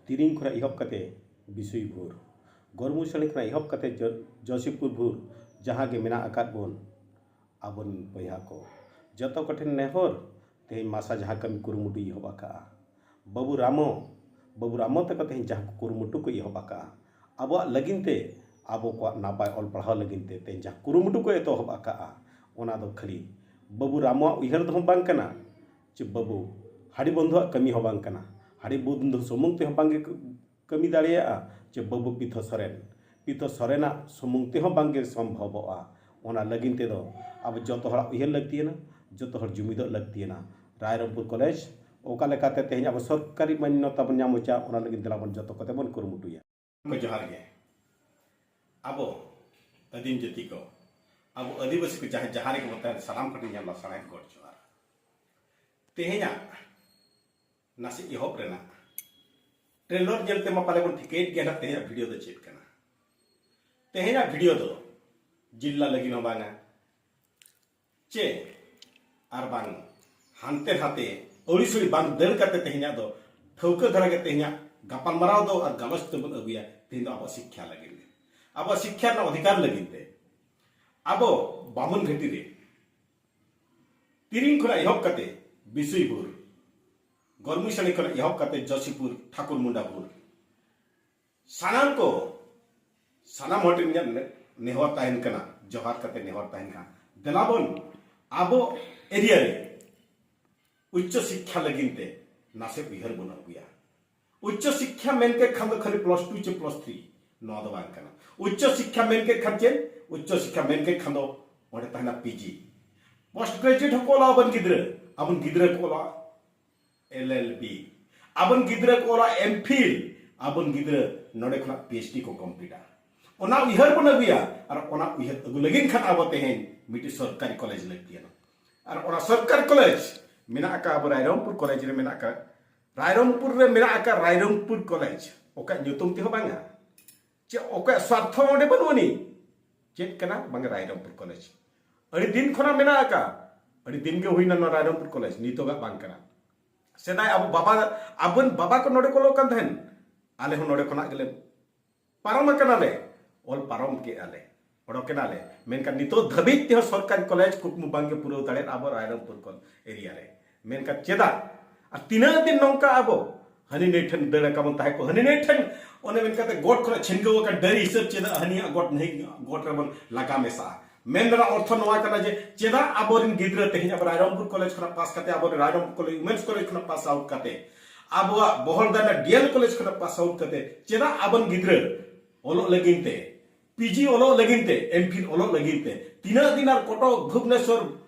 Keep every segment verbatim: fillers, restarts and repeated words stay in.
ᱛᱤᱨᱤᱝ ᱠᱷᱚᱱᱟᱜ ᱮᱦᱚᱵ ᱠᱟᱛᱮ ᱵᱤᱥᱩᱭ ᱵᱷᱩᱨ, ᱜᱚᱨᱢᱩᱥᱟᱹᱲᱤ ᱠᱷᱚᱱᱟᱜ ᱮᱦᱚᱵ ᱠᱟᱛᱮ ᱡᱚ- ᱡᱚᱥᱤᱯᱩᱨ ᱵᱷᱩᱨ, ᱡᱟᱦᱟᱸ ᱜᱮ ᱢᱮᱱᱟᱜ ᱟᱠᱟᱫ ᱵᱚᱱ, ᱟᱵᱚᱨᱮᱱ ᱵᱚᱭᱦᱟ ᱠᱚ, ᱡᱚᱛᱚ ᱠᱚᱴᱷᱮᱱ ᱱᱮᱦᱚᱨ, ᱛᱮᱦᱮᱧ ᱢᱟᱥᱟ ᱡᱟᱦᱟᱸ ᱠᱟᱹᱢᱤ ᱠᱩᱨᱩᱢᱩᱴᱩᱭ ᱮᱦᱚᱵ ᱟᱠᱟᱫᱼᱟ, ᱵᱟᱹᱵᱩ ᱨᱟᱢᱚ, ᱵᱟᱹᱵᱩ ᱨᱟᱢᱚ ᱛᱟᱠᱚ ᱛᱮᱦᱮᱧ ᱡᱟᱦᱟᱸ ᱠᱚ ᱠᱩᱨᱩᱢᱩᱴᱩ ᱠᱚ ᱮᱦᱚᱵ ᱟᱠᱟᱫᱼᱟ, ᱟᱵᱚᱣᱟᱜ ᱞᱟᱹᱜᱤᱫ ᱛᱮ, ᱟᱵᱚ ᱠᱚᱣᱟᱜ ᱱᱟᱯᱟᱭ ᱚᱞ ᱯᱟᱲᱦᱟᱣ ᱞᱟᱹᱜᱤᱫ ᱛᱮ ᱛᱮᱦᱮᱧ ᱡᱟᱦᱟᱸ ᱠᱩᱨᱩᱢᱩᱴᱩ ᱠᱚ ᱮᱛᱚᱦᱚᱵ ᱟᱠᱟᱫᱼᱟ, ᱚᱱᱟ ᱫᱚ ᱠᱷᱟᱹᱞᱤ ᱵᱟᱹᱵᱩ ᱨᱟᱢᱚᱣᱟᱜ ᱩᱭᱦᱟᱹᱨ ᱫᱚ ᱵᱟᱝ ᱠᱟᱱᱟ, ᱪᱮ ᱵᱟᱹᱵᱩ ᱦᱟᱹᱰᱤ ᱵᱚᱱᱫᱷᱩᱣᱟᱜ ᱠᱟᱹᱢᱤ ᱦᱚᱸ ᱵᱟᱝ ᱠᱟᱱᱟ, ᱦᱟᱹᱰᱤ ᱵᱚᱱᱫᱷᱩ ᱥᱩᱢᱩᱝ ᱛᱮᱦᱚᱸ ᱵᱟᱝ ᱜᱮ ᱠᱟᱹᱢᱤ ᱫᱟᱲᱮᱭᱟᱜᱼᱟ, ᱪᱮ ᱵᱟᱹᱵᱩ ᱯᱤᱛᱷᱚ ᱥᱚᱨᱮᱱ, ᱯᱤᱛᱷᱚ ᱥᱚᱨᱮᱱᱟᱜ ᱥᱩᱢᱩᱝ ᱛᱮᱦᱚᱸ ᱵᱟᱝ ᱜᱮ ᱥᱚᱢᱵᱷᱚᱵᱚᱜᱼᱟ᱾ ᱚᱱᱟ ᱞᱟᱹᱜᱤᱫ ᱛᱮᱫᱚ ᱟᱵᱚ ᱡᱚᱛᱚ ᱦᱚᱲᱟᱜ ᱩᱭᱦᱟᱹᱨ ᱞᱟᱹᱠᱛᱤᱭᱟᱱᱟ, ᱡᱚᱛᱚ ᱦᱚᱲ ᱡᱩᱢᱤᱫᱚᱜ ᱞᱟᱹᱠᱛᱤᱭᱟᱱᱟ᱾ ᱨᱟᱭᱨᱚᱝᱯᱩᱨ ᱠᱚᱞᱮᱡᱽ ᱚᱠᱟ ᱞᱮᱠᱟᱛᱮ ᱛᱮᱦᱮᱧ ᱟᱵᱚ ᱥᱚᱨᱠᱟᱨᱤ ᱢᱟᱱᱱᱚᱛᱟ ᱵᱚᱱ ᱧᱟᱢ ᱦᱚᱪᱚᱭᱟ, ᱚᱱᱟ ᱞᱟᱹᱜᱤᱫ ᱫᱮᱞᱟ ᱵᱚᱱ ᱡᱚᱛᱚ ᱠᱚᱛᱮ ᱵᱚᱱ ᱠᱩᱨᱩᱢᱩᱴᱩᱭᱟ᱾ ᱡᱚᱦᱟᱨ ᱜᱮ᱾ ᱟᱵᱚ ᱟᱹᱫᱤᱢ ᱡᱟᱹᱛᱤ ᱠᱚ, ᱟᱵᱚ ᱟᱹᱫᱤᱵᱟᱹᱥᱤ ᱠᱚ ᱡᱟᱦᱟᱸ ᱡᱟᱦᱟᱸ ᱨᱮᱜᱮ ᱵᱚᱱ ᱛᱟᱦᱮᱱ, ᱥᱟᱱᱟᱢ ᱠᱚᱴᱷᱮᱱ ᱤᱧᱟᱹᱜ ᱞᱟᱥᱟᱲᱦᱮᱫ ᱜᱚᱰ ᱡᱚᱦᱟᱨ᱾ ᱛᱮᱦᱮᱧᱟᱜ ᱱᱟᱥᱮ ᱮᱦᱚᱵ ᱨᱮᱱᱟᱜ ᱴᱨᱮᱞᱚᱨ ᱧᱮᱞ ᱛᱮᱢᱟ ᱯᱟᱞᱮ ᱵᱚᱱ ᱴᱷᱤᱠᱟᱹᱭᱮᱫ ᱜᱮᱭᱟ ᱱᱟᱜ ᱛᱮᱦᱮᱧᱟᱜ ᱵᱷᱤᱰᱤᱭᱳ ᱫᱚ ᱪᱮᱫ ᱠᱟᱱᱟ᱾ ᱛᱮᱦᱮᱧᱟᱜ ᱵᱷᱤᱰᱤᱭᱳ ᱫᱚ ᱡᱤᱞᱞᱟ ᱞᱟᱹᱜᱤᱫ ᱦᱚᱸ ᱵᱟᱝᱟ, ᱪᱮ ᱟᱨ ᱵᱟᱝ ᱦᱟᱱᱛᱮ ᱱᱟᱛᱮ ᱟᱹᱣᱲᱤ ᱥᱟᱹᱣᱲᱤ ᱵᱟᱝ ᱫᱟᱹᱲ ᱠᱟᱛᱮ ᱛᱮᱦᱮᱧᱟᱜ ᱫᱚ ᱴᱷᱟᱹᱣᱠᱟᱹ ᱫᱷᱟᱨᱟ ᱜᱮ ᱛᱮᱦᱮᱧᱟᱜ ᱜᱟᱯᱟᱞᱢᱟᱨᱟᱣ ᱫᱚ ᱟᱨ ᱜᱟᱞᱚᱪ ᱫᱚᱵᱚᱱ ᱟᱹᱜᱩᱭᱟ᱾ ᱛᱮᱦᱮᱧ ᱫᱚ ᱟᱵᱚᱣᱟᱜ ᱥᱤᱠᱠᱷᱟ ᱞᱟᱹᱜᱤᱫ ᱜᱮ, ᱟᱵᱚᱣᱟᱜ ᱥᱤᱠᱠᱷᱟ ᱨᱮᱱᱟᱜ ᱚᱫᱷᱤᱠᱟᱨ ᱞᱟᱹᱜᱤᱫ ᱛᱮ ᱟᱵᱚ ᱵᱟᱢᱚᱱ ᱜᱷᱟᱹᱴᱤ ᱨᱮ ᱛᱤᱨᱤᱝ ᱠᱷᱚᱱᱟᱜ ᱮᱦᱚᱵ ᱠᱟᱛᱮ ᱵᱤᱥᱩᱭᱯᱩᱨ, ᱜᱚᱨᱢᱩᱥᱟᱹᱲᱤ ᱠᱷᱚᱱᱟᱜ ᱮᱦᱚᱵ ᱠᱟᱛᱮ ᱡᱚᱥᱤᱯᱩᱨ, ᱴᱷᱟᱠᱩᱨ ᱢᱩᱱᱰᱟᱯᱩᱨ, ᱥᱟᱱᱟᱢ ᱠᱚ, ᱥᱟᱱᱟᱢ ᱦᱚᱲ ᱴᱷᱮᱱ ᱤᱧᱟᱹᱜ ᱱᱮ- ᱱᱮᱦᱚᱨ ᱛᱟᱦᱮᱱ ᱠᱟᱱᱟ, ᱡᱚᱦᱟᱨ ᱠᱟᱛᱮ ᱱᱮᱦᱚᱨ ᱛᱟᱦᱮᱱ ᱠᱟᱱᱟ, ᱫᱮᱞᱟ ᱵᱚᱱ ᱟᱵᱚ ᱮᱨᱤᱭᱟ ᱨᱮ ᱩᱪᱪᱚ ᱥᱤᱠᱠᱷᱟ ᱞᱟᱹᱜᱤᱫ ᱛᱮ ᱱᱟᱥᱮ ᱩᱭᱦᱟᱹᱨ ᱵᱚᱱ ᱟᱹᱜᱩᱭᱟ᱾ ᱩᱪᱪᱚ ᱥᱤᱠᱠᱷᱟ ᱢᱮᱱ ᱠᱮᱫ ᱠᱷᱟᱱ ᱫᱚ ᱠᱷᱟᱹᱞᱤ ᱯᱞᱟᱥ ᱴᱩ ᱪᱮ ᱯᱞᱟᱥ ᱛᱷᱨᱤ, ᱱᱚᱣᱟ ᱫᱚ ᱵᱟᱝ ᱠᱟᱱᱟ᱾ ᱩᱪᱪᱚ ᱥᱤᱠᱠᱷᱟ ᱢᱮᱱ ᱠᱮᱫ ᱠᱷᱟᱱ ᱪᱮᱫ? ᱩᱪᱪᱚ ᱥᱤᱠᱠᱷᱟ ᱢᱮᱱ ᱠᱮᱫ ᱠᱷᱟᱱ ᱫᱚ ᱚᱸᱰᱮ ᱛᱟᱦᱮᱱᱟ ᱯᱤᱡᱤ, ᱯᱳᱥᱴ ᱜᱨᱮᱡᱩᱭᱮᱴ ᱦᱚᱸᱠᱚ ᱚᱞᱟ ᱟᱵᱚᱱ ᱜᱤᱫᱽᱨᱟᱹ, ᱟᱵᱚᱱ ᱜᱤᱫᱽᱨᱟᱹ ᱠᱚ ᱚᱞᱟ ᱮᱞ ᱮᱞ ᱵᱤ, ᱟᱵᱚᱱ ᱜᱤᱫᱽᱨᱟᱹ ᱠᱚ ᱚᱞᱟ ᱮᱢ ᱯᱷᱤᱞ, ᱟᱵᱚᱱ ᱜᱤᱫᱽᱨᱟᱹ ᱱᱚᱰᱮ ᱠᱷᱚᱱᱟᱜ ᱯᱤ ᱮᱭᱤᱪ ᱰᱤ ᱠᱚ ᱠᱚᱢᱯᱞᱤᱴᱟ᱾ ᱚᱱᱟ ᱩᱭᱦᱟᱹᱨ ᱵᱚᱱ ᱟᱹᱜᱩᱭᱟ, ᱟᱨ ᱚᱱᱟ ᱩᱭᱦᱟᱹᱨ ᱟᱹᱜᱩ ᱞᱟᱹᱜᱤᱫ ᱠᱷᱟᱱ ᱟᱵᱚ ᱛᱮᱦᱮᱧ ᱢᱤᱫᱴᱤᱡ ᱥᱚᱨᱠᱟᱨᱤ ᱠᱚᱞᱮᱡᱽ ᱞᱟᱹᱠᱛᱤᱭᱟᱱᱟ᱾ ᱟᱨ ᱚᱱᱟ ᱥᱚᱨᱠᱟᱨᱤ ᱠᱚᱞᱮᱡᱽ ᱢᱮᱱᱟᱜ ᱟᱠᱟᱫ ᱟᱵᱚ ᱨᱟᱭᱨᱚᱝᱯᱩᱨ ᱠᱚᱞᱮᱡᱽ ᱨᱮ ᱢᱮᱱᱟᱜ ᱟᱠᱟᱫ, ᱨᱟᱭᱨᱚᱝᱯᱩᱨ ᱨᱮ ᱢᱮᱱᱟᱜ ᱟᱠᱟᱫ ᱨᱟᱭᱨᱚᱝᱯᱩᱨ ᱠᱚᱞᱮᱡᱽ, ᱚᱠᱟ ᱧᱩᱛᱩᱢ ᱛᱮᱦᱚᱸ ᱵᱟᱝᱟ, ᱪᱮ ᱚᱠᱚᱭᱟᱜ ᱥᱣᱟᱨᱛᱷᱚ ᱚᱸᱰᱮ ᱵᱟᱹᱱᱩᱜ ᱟᱹᱱᱤᱡ, ᱪᱮᱫ ᱠᱟᱱᱟ ᱵᱟᱝ ᱨᱟᱭᱨᱚᱝᱯᱩᱨ ᱠᱚᱞᱮᱡᱽ᱾ ᱟᱹᱰᱤ ᱫᱤᱱ ᱠᱷᱚᱱᱟᱜ ᱢᱮᱱᱟᱜ ᱟᱠᱟᱫ, ᱟᱹᱰᱤ ᱫᱤᱱ ᱜᱮ ᱦᱩᱭᱱᱟ ᱱᱚᱣᱟ ᱨᱟᱭᱨᱚᱝᱯᱩᱨ ᱠᱚᱞᱮᱡᱽ, ᱱᱤᱛᱚᱜᱟᱜ ᱵᱟᱝ ᱠᱟᱱᱟ᱾ ᱥᱮᱫᱟᱭ ᱟᱵᱚ ᱵᱟᱵᱟ, ᱟᱵᱚᱨᱮᱱ ᱵᱟᱵᱟ ᱠᱚ ᱱᱚᱰᱮ ᱠᱚ ᱚᱞᱚᱜ ᱠᱟᱱ ᱛᱟᱦᱮᱱ, ᱟᱞᱮ ᱦᱚᱸ ᱱᱚᱰᱮ ᱠᱷᱚᱱᱟᱜ ᱜᱮᱞᱮ ᱯᱟᱨᱚᱢ ᱟᱠᱟᱱᱟᱞᱮ, ᱚᱞ ᱯᱟᱨᱚᱢ ᱠᱮᱜᱼᱟ ᱞᱮ, ᱚᱰᱚᱠ ᱮᱱᱟᱞᱮ᱾ ᱢᱮᱱᱠᱷᱟᱱ ᱱᱤᱛᱚᱜ ᱫᱷᱟᱹᱵᱤᱡ ᱛᱮᱦᱚᱸ ᱥᱚᱨᱠᱟᱨᱤ ᱠᱚᱞᱮᱡᱽ ᱠᱩᱠᱢᱩ ᱵᱟᱝᱜᱮ ᱯᱩᱨᱟᱹᱣ ᱫᱟᱲᱮᱭᱟᱜ ᱟᱵᱚ ᱨᱟᱭᱨᱚᱝᱯᱩᱨ ᱠᱚ ᱮᱨᱤᱭᱟ ᱨᱮ᱾ ᱢᱮᱱᱠᱷᱟᱱ ᱪᱮᱫᱟᱜ? ᱟᱨ ᱛᱤᱱᱟᱹᱜ ᱫᱤᱱ ᱱᱚᱝᱠᱟ ᱟᱵᱚ ᱦᱟᱹᱱᱤ ᱱᱟᱹᱭ ᱴᱷᱮᱱ ᱫᱟᱹᱲ ᱟᱠᱟ ᱵᱚᱱ ᱛᱟᱦᱮᱸ ᱠᱚ, ᱦᱟᱹᱱᱤ ᱱᱟᱹᱭ ᱴᱷᱮᱱ ᱚᱱᱮ ᱢᱮᱱ ᱠᱟᱛᱮ ᱜᱚᱴ ᱠᱷᱚᱱᱟᱜ ᱪᱷᱤᱱᱜᱟᱹᱣ ᱟᱠᱟᱱ ᱰᱟᱹᱨᱤ ᱦᱤᱥᱟᱹᱵ ᱪᱮᱫᱟᱜ ᱦᱟᱹᱱᱤᱭᱟᱜ ᱜᱚᱴ ᱱᱟᱹᱭ ᱜᱚᱴ ᱨᱮᱵᱚᱱ ᱞᱟᱜᱟ ᱢᱮᱥᱟᱜᱼᱟ? ᱢᱮᱱ ᱨᱮᱱᱟᱜ ᱚᱨᱛᱷᱚ ᱱᱚᱣᱟ ᱠᱟᱱᱟ ᱡᱮ ᱪᱮᱫᱟᱜ ᱟᱵᱚᱨᱮᱱ ᱜᱤᱫᱽᱨᱟᱹ ᱛᱮᱦᱮᱧ ᱟᱵᱚ ᱨᱟᱭᱨᱚᱝᱯᱩᱨ ᱠᱚᱞᱮᱡᱽ ᱠᱷᱚᱱᱟᱜ ᱯᱟᱥ ᱠᱟᱛᱮ, ᱟᱵᱚᱨᱮᱱ ᱨᱟᱭᱨᱚᱝᱯᱩᱨ ᱠᱚᱞᱮᱡᱽ ᱣᱩᱢᱮᱱᱥ ᱠᱚᱞᱮᱡᱽ ᱠᱷᱚᱱᱟᱜ ᱯᱟᱥ ᱟᱣᱩᱴ ᱠᱟᱛᱮ, ᱟᱵᱚᱣᱟᱜ ᱵᱚᱦᱚᱲᱫᱟ ᱨᱮᱱᱟᱜ ᱰᱤ ᱮᱞ ᱠᱚᱞᱮᱡᱽ ᱠᱷᱚᱱᱟᱜ ᱯᱟᱥ ᱟᱣᱩᱴ ᱠᱟᱛᱮ ᱪᱮᱫᱟᱜ ᱟᱵᱚᱨᱮᱱ ᱜᱤᱫᱽᱨᱟᱹ ᱚᱞᱚᱜ ᱞᱟᱹᱜᱤᱫ ᱛᱮ, ᱯᱤ ᱡᱤ ᱚᱞᱚᱜ ᱞᱟᱹᱜᱤᱫ ᱛᱮ, ᱮᱢ ᱯᱷᱤᱞ ᱚᱞᱚᱜ ᱞᱟᱹᱜᱤᱫ ᱛᱮ ᱛᱤᱱᱟᱹᱜ ᱫᱤᱱ ᱟᱨ ᱠᱚᱴᱚᱠ, ᱵᱷᱩᱵᱽᱱᱮᱥᱚᱨ,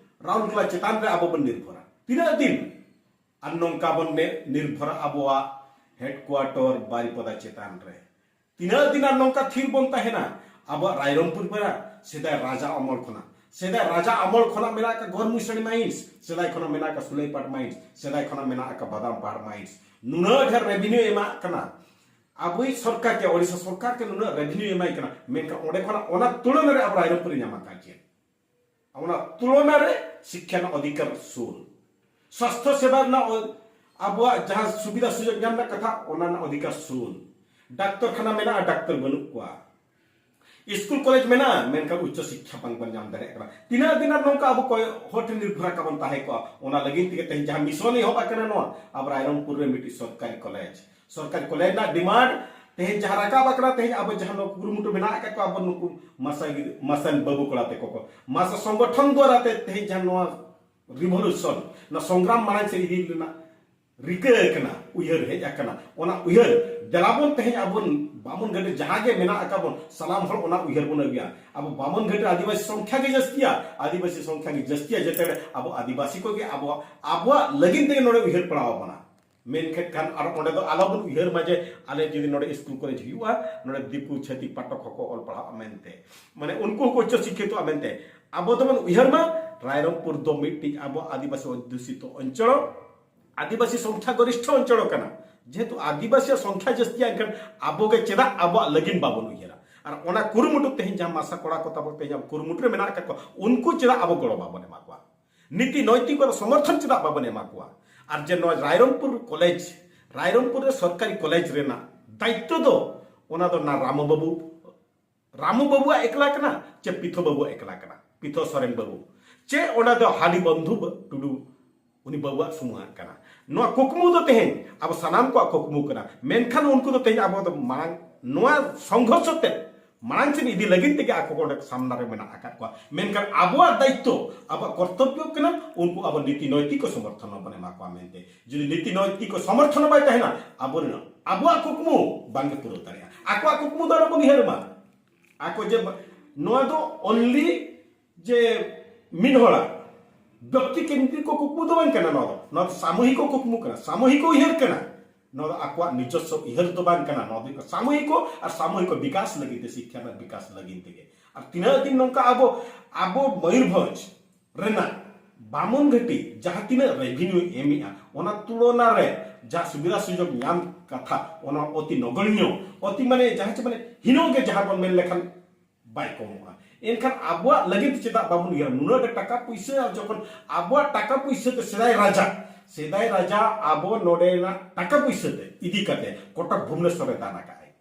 ᱨᱟᱩᱨᱠᱮᱞᱟ ᱪᱮᱛᱟᱱ ᱨᱮ ᱟᱵᱚ ᱵᱚᱱ ᱱᱤᱨᱵᱷᱚᱨᱟ? ᱛᱤᱱᱟᱹᱜ ᱫᱤᱱ ᱟᱨ ᱱᱚᱝᱠᱟ ᱵᱚᱱ ᱱᱤᱨᱵᱷᱚᱨᱟ ᱟᱵᱚᱣᱟᱜ ᱦᱮᱰᱠᱩᱣᱟᱴᱚᱨ ᱵᱟᱨᱤᱯᱚᱫᱟ ᱪᱮᱛᱟᱱ ᱨᱮ? ᱛᱤᱱᱟᱹᱜ ᱫᱤᱱ ᱟᱨ ᱱᱚᱝᱠᱟ ᱛᱷᱤᱨ ᱵᱚᱱ ᱛᱟᱦᱮᱱᱟ? ᱟᱵᱚᱣᱟᱜ ᱨᱟᱭᱨᱚᱝᱯᱩᱨ ᱯᱟᱲᱟ ᱥᱮᱫᱟᱭ ᱨᱟᱡᱟ ᱟᱢᱚᱞ ᱠᱷᱚᱱᱟᱜ, ᱥᱮᱫᱟᱭ ᱨᱟᱡᱟ ᱟᱢᱚᱞ ᱠᱷᱚᱱᱟᱜ ᱢᱮᱱᱟᱜ ᱟᱠᱟᱫ ᱜᱚᱨᱢᱩᱥᱟᱲᱤ ᱢᱟᱭᱤᱱᱥ, ᱥᱮᱫᱟᱭ ᱠᱷᱚᱱᱟᱜ ᱢᱮᱱᱟᱜ ᱟᱠᱟᱫ ᱥᱩᱞᱟᱹᱭᱯᱟᱴ ᱢᱟᱭᱤᱱᱥ, ᱥᱮᱫᱟᱭ ᱠᱷᱚᱱᱟᱜ ᱢᱮᱱᱟᱜ ᱟᱠᱟᱫ ᱵᱟᱫᱟᱢ ᱯᱟᱦᱟᱲ ᱢᱟᱭᱤᱱᱥ, ᱱᱩᱱᱟᱹᱜ ᱰᱷᱮᱨ ᱨᱮᱵᱷᱤᱱᱤᱭᱩ ᱮᱢᱟᱜ ᱠᱟᱱᱟ᱾ ᱟᱵᱚᱭᱤᱡ ᱥᱚᱨᱠᱟᱨ ᱜᱮ, ᱳᱰᱤᱥᱟ ᱥᱚᱨᱠᱟᱨ ᱜᱮ ᱱᱩᱱᱟᱹᱜ ᱨᱮᱵᱷᱤᱱᱤᱭᱩ ᱮᱢᱟᱭ ᱠᱟᱱᱟ, ᱢᱮᱱᱠᱷᱟᱱ ᱚᱸᱰᱮ ᱠᱷᱚᱱᱟᱜ ᱚᱱᱟ ᱛᱩᱞᱚᱱᱟ ᱨᱮ ᱟᱵᱚ ᱨᱟᱭᱨᱚᱝᱯᱩᱨ ᱨᱮ ᱧᱟᱢ ᱟᱠᱟᱫ ᱪᱮᱫ? ᱚᱱᱟ ᱛᱩᱞᱚᱱᱟ ᱨᱮ ᱥᱤᱠᱠᱷᱟ ᱨᱮᱱᱟᱜ ᱚᱫᱷᱤᱠᱟᱨ ᱥᱩᱱ, ᱥᱟᱥᱛᱷᱚ ᱥᱮᱵᱟ ᱨᱮᱱᱟᱜ ᱚ- ᱟᱵᱚᱣᱟᱜ ᱡᱟᱦᱟᱸ ᱥᱩᱵᱤᱫᱷᱟ ᱥᱩᱡᱳᱜᱽ ᱧᱟᱢ ᱨᱮᱱᱟᱜ ᱠᱟᱛᱷᱟ, ᱚᱱᱟ ᱨᱮᱱᱟᱜ ᱚᱫᱷᱤᱠᱟᱨ ᱥᱩᱱ, ᱰᱟᱠᱛᱚᱨ ᱠᱷᱟᱱᱟ ᱢᱮᱱᱟᱜᱼᱟ, ᱰᱟᱠᱛᱚᱨ ᱵᱟᱹᱱᱩᱜ ᱠᱚᱣᱟ, ᱥᱠᱩᱞ ᱠᱚᱞᱮᱡᱽ ᱢᱮᱱᱟᱜᱼᱟ, ᱢᱮᱱᱠᱷᱟᱱ ᱩᱪᱪᱚ ᱥᱤᱠᱠᱷᱟ ᱵᱟᱝ ᱵᱚᱱ ᱧᱟᱢ ᱫᱟᱲᱮᱭᱟᱜ ᱠᱟᱱᱟ᱾ ᱛᱤᱱᱟᱹᱜ ᱫᱤᱱ ᱟᱨ ᱱᱚᱝᱠᱟ ᱟᱵᱚ ᱠᱚᱭ ᱦᱚᱲ ᱴᱷᱮᱱ ᱱᱤᱨᱵᱷᱚᱨ ᱟᱠᱟ ᱵᱚᱱ ᱛᱟᱦᱮᱸ ᱠᱚᱜᱼᱟ? ᱚᱱᱟ ᱞᱟᱹᱜᱤᱫ ᱛᱮᱜᱮ ᱛᱮᱦᱮᱧ ᱡᱟᱦᱟᱸ ᱢᱤᱥᱚᱱ ᱮᱦᱚᱵ ᱟᱠᱟᱱᱟ ᱱᱚᱣᱟ, ᱟᱵᱚ ᱨᱟᱭᱨᱚᱝᱯᱩᱨ ᱨᱮ ᱢᱤᱫᱴᱤᱡ ᱥᱚᱨᱠᱟᱨᱤ ᱠᱚᱞᱮᱡᱽ, ᱥᱚᱨᱠᱟᱨᱤ ᱠᱚᱞᱮᱡᱽ ᱨᱮᱱᱟᱜ ᱰᱤᱢᱟᱱᱰ ᱛᱮᱦᱮᱧ ᱡᱟᱦᱟᱸ ᱨᱟᱠᱟᱵ ᱟᱠᱟᱱᱟ, ᱛᱮᱦᱮᱧ ᱟᱵᱚ ᱡᱟᱦᱟᱸ ᱱᱚᱣᱟ ᱠᱩᱨᱩᱢᱩᱴᱩ ᱢᱮᱱᱟᱜ ᱟᱠᱟᱫ ᱠᱚᱣᱟ, ᱟᱵᱚ ᱱᱩᱠᱩ ᱢᱟᱥᱟᱱ ᱜᱤᱫ- ᱢᱟᱥᱟᱱ ᱵᱟᱹᱵᱩ ᱠᱚᱲᱟ ᱛᱮᱠᱚ ᱠᱚ, ᱢᱟᱥᱟ ᱥᱚᱝᱜᱚᱴᱷᱚᱱ ᱫᱣᱟᱨᱟ ᱛᱮ ᱛᱮᱦᱮᱧ ᱡᱟᱦᱟᱸ ᱱᱚᱣᱟ ᱨᱤᱵᱷᱚᱞᱩᱥᱚᱱ, ᱱᱚᱣᱟ ᱥᱚᱝᱜᱨᱟᱢ ᱢᱟᱲᱟᱝ ᱥᱮᱫ ᱤᱫᱤ ᱨᱮᱱᱟᱜ ᱨᱤᱠᱟᱹ ᱟᱠᱟᱱᱟ, ᱩᱭᱦᱟᱹᱨ ᱦᱮᱡ ᱟᱠᱟᱱᱟ᱾ ᱚᱱᱟ ᱩᱭᱦᱟᱹᱨ ᱫᱮᱞᱟ ᱵᱚᱱ ᱛᱮᱦᱮᱧ ᱟᱵᱚ ᱵᱟᱢᱚᱱ ᱜᱷᱟᱹᱴᱤ ᱡᱟᱦᱟᱸ ᱜᱮ ᱢᱮᱱᱟᱜ ᱟᱠᱟᱫ ᱵᱚᱱ, ᱥᱟᱱᱟᱢ ᱦᱚᱲ ᱚᱱᱟ ᱩᱭᱦᱟᱹᱨ ᱵᱚᱱ ᱟᱹᱜᱩᱭᱟ᱾ ᱟᱵᱚ ᱵᱟᱢᱚᱱ ᱜᱷᱟᱹᱴᱤ ᱨᱮ ᱟᱹᱫᱤᱵᱟᱹᱥᱤ ᱥᱚᱝᱠᱷᱟ ᱜᱮ ᱡᱟᱹᱥᱛᱤᱭᱟ, ᱟᱹᱫᱤᱵᱟᱹᱥᱤ ᱥᱚᱝᱠᱷᱟ ᱜᱮ ᱡᱟᱹᱥᱛᱤᱭᱟ, ᱡᱟᱛᱮ ᱟᱵᱚ ᱟᱹᱫᱤᱵᱟᱹᱥᱤ ᱠᱚᱜᱮ ᱟᱵᱚᱣᱟᱜ, ᱟᱵᱚᱣᱟᱜ ᱞᱟᱹᱜᱤᱫ ᱛᱮᱜᱮ ᱱᱚᱰᱮ ᱩᱭᱦᱟᱹᱨ ᱯᱟᱲᱟᱣ ᱟᱵᱚᱱᱟ᱾ ᱢᱮᱱᱠᱷᱟᱱ ᱟᱨ ᱚᱸᱰᱮ ᱫᱚ ᱟᱞᱚᱵᱚᱱ ᱩᱭᱦᱟᱹᱨ ᱢᱟ ᱡᱮ ᱟᱞᱮ ᱡᱩᱫᱤ ᱱᱚᱰᱮ ᱥᱠᱩᱞ ᱠᱚᱞᱮᱡᱽ ᱦᱩᱭᱩᱜᱼᱟ, ᱱᱚᱰᱮ ᱫᱤᱠᱩ ᱪᱷᱟᱹᱛᱤᱠ ᱯᱟᱴᱷᱚᱠ ᱦᱚᱸᱠᱚ ᱚᱞ ᱯᱟᱲᱦᱟᱜᱼᱟ ᱢᱮᱱᱛᱮ, ᱢᱟᱱᱮ ᱩᱱᱠᱩ ᱦᱚᱸᱠᱚ ᱩᱪᱪᱚ ᱥᱤᱠᱠᱷᱤᱛᱚᱜᱼᱟ ᱢᱮᱱᱛᱮ᱾ ᱟᱵᱚ ᱫᱚᱵᱚᱱ ᱩᱭᱦᱟᱹᱨ ᱢᱟ ᱨᱟᱭᱨᱚᱝᱯᱩᱨ ᱫᱚ ᱢᱤᱫᱴᱤᱡ ᱟᱵᱚ ᱟᱹᱫᱤᱵᱟᱹᱥᱤ ᱚᱫᱽᱫᱷᱩᱥᱤᱛᱚ ᱚᱧᱪᱚᱲ, ᱟᱹᱫᱤᱵᱟᱹᱥᱤ ᱥᱚᱝᱠᱷᱟ ᱜᱚᱨᱤᱥᱴᱷᱚ ᱚᱧᱪᱚᱲ ᱠᱟᱱᱟ᱾ ᱡᱮᱦᱮᱛᱩ ᱟᱹᱫᱤᱵᱟᱹᱥᱤᱭᱟᱜ ᱥᱚᱝᱠᱷᱟ ᱡᱟᱹᱥᱛᱤᱭᱟ, ᱮᱱᱠᱷᱟᱱ ᱟᱵᱚ ᱜᱮ ᱪᱮᱫᱟᱜ ᱟᱵᱚᱣᱟᱜ ᱞᱟᱹᱜᱤᱫ ᱵᱟᱵᱚᱱ ᱩᱭᱦᱟᱹᱨᱟ? ᱟᱨ ᱚᱱᱟ ᱠᱩᱨᱩᱢᱩᱴᱩ ᱛᱮᱦᱮᱧ ᱡᱟᱦᱟᱸ ᱢᱟᱥᱟ ᱠᱚᱲᱟ ᱠᱚ ᱛᱟᱵᱚ ᱛᱮᱦᱮᱧ ᱟᱵᱚ ᱠᱩᱨᱩᱢᱩᱴᱩ ᱨᱮ ᱢᱮᱱᱟᱜ ᱟᱠᱟᱫ ᱠᱚᱣᱟ, ᱩᱱᱠᱩ ᱪᱮᱫᱟᱜ ᱟᱵᱚ ᱜᱚᱲᱚ ᱵᱟᱵᱚᱱ ᱮᱢᱟ ᱠᱚᱣᱟ? ᱱᱤᱛᱤ ᱱᱚᱭᱛᱤᱠ ᱥᱚᱢᱚᱨᱛᱷᱚᱱ ᱪᱮᱫᱟᱜ ᱵᱟᱵᱚᱱ ᱮᱢᱟ ᱠᱚᱣᱟ? ᱟᱨ ᱡᱮ ᱱᱚᱣᱟ ᱨᱟᱭᱨᱚᱝᱯᱩᱨ ᱠᱚᱞᱮᱡᱽ, ᱨᱟᱭᱨᱚᱝᱯᱩᱨ ᱨᱮ ᱥᱚᱨᱠᱟᱨᱤ ᱠᱚᱞᱮᱡᱽ ᱨᱮᱱᱟᱜ ᱫᱟᱭᱤᱛᱛᱚ ᱫᱚ ᱚᱱᱟ ᱫᱚ ᱱᱟ ᱨᱟᱢᱚ ᱵᱟᱹᱵᱩ, ᱨᱟᱢᱚ ᱵᱟᱹᱵᱩᱣᱟᱜ ᱮᱠᱞᱟ ᱠᱟᱱᱟ, ᱪᱮ ᱯᱤᱛᱷᱚ ᱵᱟᱹᱵᱩᱣᱟᱜ ᱮᱠᱞᱟ ᱠᱟᱱᱟ, ᱯᱤᱛᱷᱚ ᱥᱚᱨᱮᱱ ᱵᱟᱹᱵᱩ, ᱪᱮ ᱚᱱᱟ ᱫᱚ ᱦᱟᱰᱤ ᱵᱚᱱᱫᱷᱩ ᱵᱟ- ᱴᱩᱰᱩ ᱩᱱᱤ ᱵᱟᱹᱵᱩᱣᱟᱜ ᱥᱩᱢᱩᱝᱟᱜ ᱠᱟᱱᱟ? ᱱᱚᱣᱟ ᱠᱩᱠᱢᱩ ᱫᱚ ᱛᱮᱦᱮᱧ ᱟᱵᱚ ᱥᱟᱱᱟᱢ ᱠᱚᱣᱟᱜ ᱠᱩᱠᱢᱩ ᱠᱟᱱᱟ᱾ ᱢᱮᱱᱠᱷᱟᱱ ᱩᱱᱠᱩ ᱫᱚ ᱛᱮᱦᱮᱧ ᱟᱵᱚ ᱫᱚ ᱢᱟᱲᱟᱝ ᱱᱚᱣᱟ ᱥᱚᱝᱜᱷᱚᱨᱥᱚ ᱛᱮ ᱢᱟᱲᱟᱝ ᱥᱮᱫ ᱤᱫᱤ ᱞᱟᱹᱜᱤᱫ ᱛᱮᱜᱮ ᱟᱠᱚ ᱠᱚ ᱚᱸᱰᱮ ᱥᱟᱢᱱᱟ ᱨᱮ ᱢᱮᱱᱟᱜ ᱟᱠᱟᱫ ᱠᱚᱣᱟ᱾ ᱢᱮᱱᱠᱷᱟᱱ ᱟᱵᱚᱣᱟᱜ ᱫᱟᱭᱤᱛᱛᱚ, ᱟᱵᱚᱣᱟᱜ ᱠᱚᱨᱛᱚᱵᱽᱵᱚ ᱠᱟᱱᱟ ᱩᱱᱠᱩ ᱟᱵᱚ ᱱᱤᱛᱤ ᱱᱚᱭᱛᱤᱠ ᱥᱚᱢᱚᱨᱛᱷᱚᱱ ᱵᱚᱱ ᱮᱢᱟ ᱠᱚᱣᱟ ᱢᱮᱱᱛᱮ᱾ ᱡᱩᱫᱤ ᱱᱤᱛᱤ ᱱᱚᱭᱛᱤᱠ ᱥᱚᱢᱚᱨᱛᱷᱚᱱ ᱵᱟᱭ ᱛᱟᱦᱮᱱᱟ, ᱟᱵᱚᱨᱮᱱ ᱟᱵᱚᱣᱟᱜ ᱠᱩᱠᱢᱩ ᱵᱟᱝᱜᱮ ᱯᱩᱨᱟᱹᱣ ᱫᱟᱲᱮᱭᱟᱜᱼᱟ᱾ ᱟᱠᱚᱣᱟᱜ ᱠᱩᱠᱢᱩ ᱫᱚ ᱟᱞᱚ ᱵᱚᱱ ᱩᱭᱦᱟᱹᱨ ᱢᱟ᱾ ᱟᱠᱚ ᱡᱮ ᱱᱚᱣᱟ ᱫᱚ only ᱡᱮ ᱢᱤᱫ ᱦᱚᱲᱟᱜ ᱵᱮᱠᱛᱤ ᱠᱮᱱᱫᱨᱤᱠ ᱠᱚ ᱠᱩᱠᱢᱩ ᱫᱚ ᱵᱟᱝ ᱠᱟᱱᱟ, ᱱᱚᱣᱟ ᱫᱚ ᱱᱚᱣᱟ ᱫᱚ ᱥᱟᱢᱩᱦᱤᱠ ᱠᱩᱠᱢᱩ ᱠᱟᱱᱟ, ᱥᱟᱢᱩᱦᱤᱠ ᱩᱭᱦᱟᱹᱨ ᱠᱟᱱᱟ᱾ ᱱᱚᱣᱟ ᱫᱚ ᱟᱠᱚᱣᱟᱜ ᱱᱤᱡᱚᱥᱥᱚ ᱩᱭᱦᱟᱹᱨ ᱫᱚ ᱵᱟᱝ ᱠᱟᱱᱟ, ᱱᱚᱣᱟ ᱫᱚ ᱦᱩᱭᱩᱜ ᱠᱟᱱᱟ ᱥᱟᱢᱩᱦᱤᱠ ᱟᱨ ᱥᱟᱢᱩᱦᱤᱠ ᱵᱤᱠᱟᱥ ᱞᱟᱹᱜᱤᱫ ᱛᱮ, ᱥᱤᱠᱠᱷᱟ ᱨᱮᱱᱟᱜ ᱵᱤᱠᱟᱥ ᱞᱟᱹᱜᱤᱫ ᱛᱮᱜᱮ᱾ ᱟᱨ ᱛᱤᱱᱟᱹᱜ ᱫᱤᱱ ᱱᱚᱝᱠᱟ ᱟᱵᱚ ᱟᱵᱚ ᱢᱚᱭᱩᱨᱵᱷᱚᱸᱡᱽ ᱨᱮᱱᱟᱜ ᱵᱟᱢᱚᱱ ᱜᱷᱟᱹᱴᱤ ᱡᱟᱦᱟᱸ ᱛᱤᱱᱟᱹᱜ ᱨᱮᱵᱷᱤᱱᱤᱭᱩ ᱮᱢᱮᱜᱼᱟ, ᱚᱱᱟ ᱛᱩᱞᱚᱱᱟ ᱨᱮ ᱡᱟᱦᱟᱸ ᱥᱩᱵᱤᱫᱷᱟ ᱥᱩᱡᱳᱜᱽ ᱧᱟᱢ ᱠᱟᱛᱷᱟ, ᱚᱱᱟ ᱚᱛᱤ ᱱᱚᱜᱚᱬᱭᱚ, ᱚᱛᱤ ᱢᱟᱱᱮ ᱡᱟᱦᱟᱸ ᱪᱮ ᱢᱟᱱᱮ ᱦᱤᱱᱚ ᱜᱮ ᱡᱟᱦᱟᱸ ᱵᱚᱱ ᱢᱮᱱ ᱞᱮᱠᱷᱟᱱ ᱵᱟᱭ ᱠᱚᱢᱚᱜᱼᱟ᱾ ᱮᱱᱠᱷᱟᱱ ᱟᱵᱚᱣᱟᱜ ᱞᱟᱹᱜᱤᱫ ᱪᱮᱫᱟᱜ ᱵᱟᱵᱚᱱ ᱩᱭᱦᱟᱹᱨᱟ? ᱱᱩᱱᱟᱹᱜ ᱰᱷᱮᱨ ᱴᱟᱠᱟ ᱯᱩᱭᱥᱟᱹ, ᱟᱨ ᱡᱚᱠᱷᱚᱱ ᱟᱵᱚᱣᱟᱜ ᱴᱟᱠᱟ ᱯᱩᱭᱥᱟᱹ ᱛᱮ ᱥᱮᱫᱟᱭ ᱨᱟᱡᱟ, ᱥᱮᱫᱟᱭ ᱨᱟᱡᱟ ᱟᱵᱚ ᱱᱚᱰᱮᱱᱟᱜ ᱴᱟᱠᱟ ᱯᱩᱭᱥᱟᱹ ᱛᱮ ᱤᱫᱤ ᱠᱟᱛᱮ ᱠᱚᱴᱚᱠ ᱵᱷᱩᱵᱽᱱᱮᱥᱚᱨ ᱨᱮ ᱫᱟᱱ ᱟᱠᱟᱫ ᱟᱭ᱾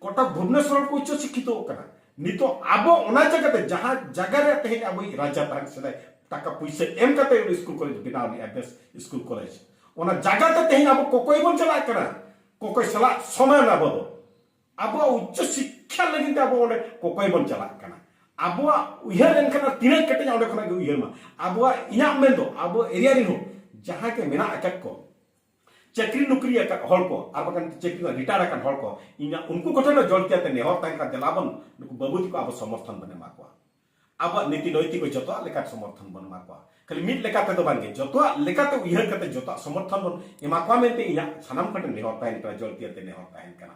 ᱠᱚᱴᱚᱠ ᱵᱷᱩᱵᱽᱱᱮᱥᱚᱨ ᱠᱚ ᱩᱪᱪᱚ ᱥᱤᱠᱠᱷᱤᱛᱚ ᱠᱟᱱᱟ᱾ ᱱᱤᱛᱚᱜ ᱟᱵᱚ ᱚᱱᱟ ᱡᱟᱭᱜᱟ ᱛᱮ, ᱡᱟᱦᱟᱸ ᱡᱟᱭᱜᱟ ᱨᱮ ᱛᱮᱦᱮᱧ ᱟᱵᱚᱭᱤᱡ ᱨᱟᱡᱟ ᱛᱟᱦᱮᱸ ᱥᱮᱫᱟᱭ, ᱴᱟᱠᱟ ᱯᱩᱭᱥᱟᱹ ᱮᱢ ᱠᱟᱛᱮ ᱥᱠᱩᱞ ᱠᱚᱞᱮᱡᱽ ᱵᱮᱱᱟᱣ ᱞᱮᱜᱼᱟ, ᱵᱮᱥ ᱥᱠᱩᱞ ᱠᱚᱞᱮᱡᱽ, ᱚᱱᱟ ᱡᱟᱭᱜᱟ ᱛᱮ ᱛᱮᱦᱮᱧ ᱟᱵᱚ ᱠᱚᱠᱚᱭ ᱵᱚᱱ ᱪᱟᱞᱟᱜ ᱠᱟᱱᱟ᱾ ᱠᱚᱠᱚᱭ ᱥᱟᱞᱟᱜ ᱥᱚᱢᱟᱱ ᱟᱵᱚ ᱫᱚ᱾ ᱟᱵᱚᱣᱟᱜ ᱩᱪᱪᱚ ᱥᱤᱠᱠᱷᱟ ᱞᱟᱹᱜᱤᱫ ᱛᱮ ᱟᱵᱚ ᱚᱸᱰᱮ ᱠᱚᱠᱚᱭ ᱵᱚᱱ ᱪᱟᱞᱟᱜ ᱠᱟᱱᱟ᱾ ᱟᱵᱚᱣᱟᱜ ᱩᱭᱦᱟᱹᱨ ᱮᱱᱠᱷᱟᱱ ᱟᱨ ᱛᱤᱱᱟᱹᱜ ᱠᱮᱴᱮᱡᱟ ᱚᱸᱰᱮ ᱠᱷᱚᱱᱟᱜ ᱜᱮ ᱩᱭᱦᱟᱹᱨ ᱢᱟ᱾ ᱟᱵᱚᱣᱟᱜ, ᱤᱧᱟᱹᱜ ᱢᱮᱱ ᱫᱚ ᱟᱵᱚ ᱮᱨᱤᱭᱟ ᱨᱮᱦᱚᱸ ᱡᱟᱦᱟᱸ ᱜᱮ ᱢᱮᱱᱟᱜ ᱟᱠᱟᱫ ᱠᱚ, ᱪᱟᱹᱠᱨᱤ ᱱᱚᱠᱨᱤ ᱟᱠᱟᱫ ᱦᱚᱲ ᱠᱚ ᱟᱨ ᱵᱟᱠᱷᱟᱱ ᱪᱟᱹᱠᱨᱤ ᱠᱷᱚᱱ ᱨᱤᱴᱟᱭᱟᱨ ᱟᱠᱟᱱ ᱦᱚᱲ ᱠᱚ, ᱤᱧᱟᱹᱜ ᱩᱱᱠᱩ ᱠᱚᱴᱷᱮᱱ ᱦᱚᱸ ᱡᱚᱞᱫᱤ ᱟᱛᱮ ᱱᱮᱦᱚᱨ ᱛᱟᱦᱮᱱ ᱠᱟᱱᱟ, ᱫᱮᱞᱟ ᱵᱚᱱ ᱱᱩᱠᱩ ᱵᱟᱹᱵᱩ ᱛᱟᱠᱚ ᱟᱵᱚ ᱥᱚᱢᱚᱨᱛᱷᱚᱱ ᱵᱚᱱ ᱮᱢᱟ ᱠᱚᱣᱟ᱾ ᱟᱵᱚᱣᱟᱜ ᱱᱤᱛᱤ ᱱᱚᱭᱛᱤ ᱠᱚ ᱡᱚᱛᱚᱣᱟᱜ ᱞᱮᱠᱟᱛᱮ ᱥᱚᱢᱚᱨᱛᱷᱚᱱ ᱵᱚᱱ ᱮᱢᱟ ᱠᱚᱣᱟ᱾ ᱠᱷᱟᱹᱞᱤ ᱢᱤᱫ ᱞᱮᱠᱟ ᱛᱮᱫᱚ ᱵᱟᱝᱜᱮ, ᱡᱚᱛᱚᱣᱟᱜ ᱞᱮᱠᱟᱛᱮ ᱩᱭᱦᱟᱹᱨ ᱠᱟᱛᱮ ᱡᱚᱛᱚᱣᱟᱜ ᱥᱚᱢᱚᱨᱛᱷᱚᱱ ᱵᱚᱱ ᱮᱢᱟ ᱠᱚᱣᱟ ᱢᱮᱱᱛᱮ ᱤᱧᱟᱹᱜ ᱥᱟᱱᱟᱢ ᱠᱚᱴᱷᱮᱱ ᱱᱮᱦᱚᱨ ᱛᱟᱦᱮᱱ ᱠᱟᱱᱟ, ᱡᱚᱞᱫᱤ ᱟᱛᱮ ᱱᱮᱦᱚᱨ ᱛᱟᱦᱮᱱ ᱠᱟᱱᱟ᱾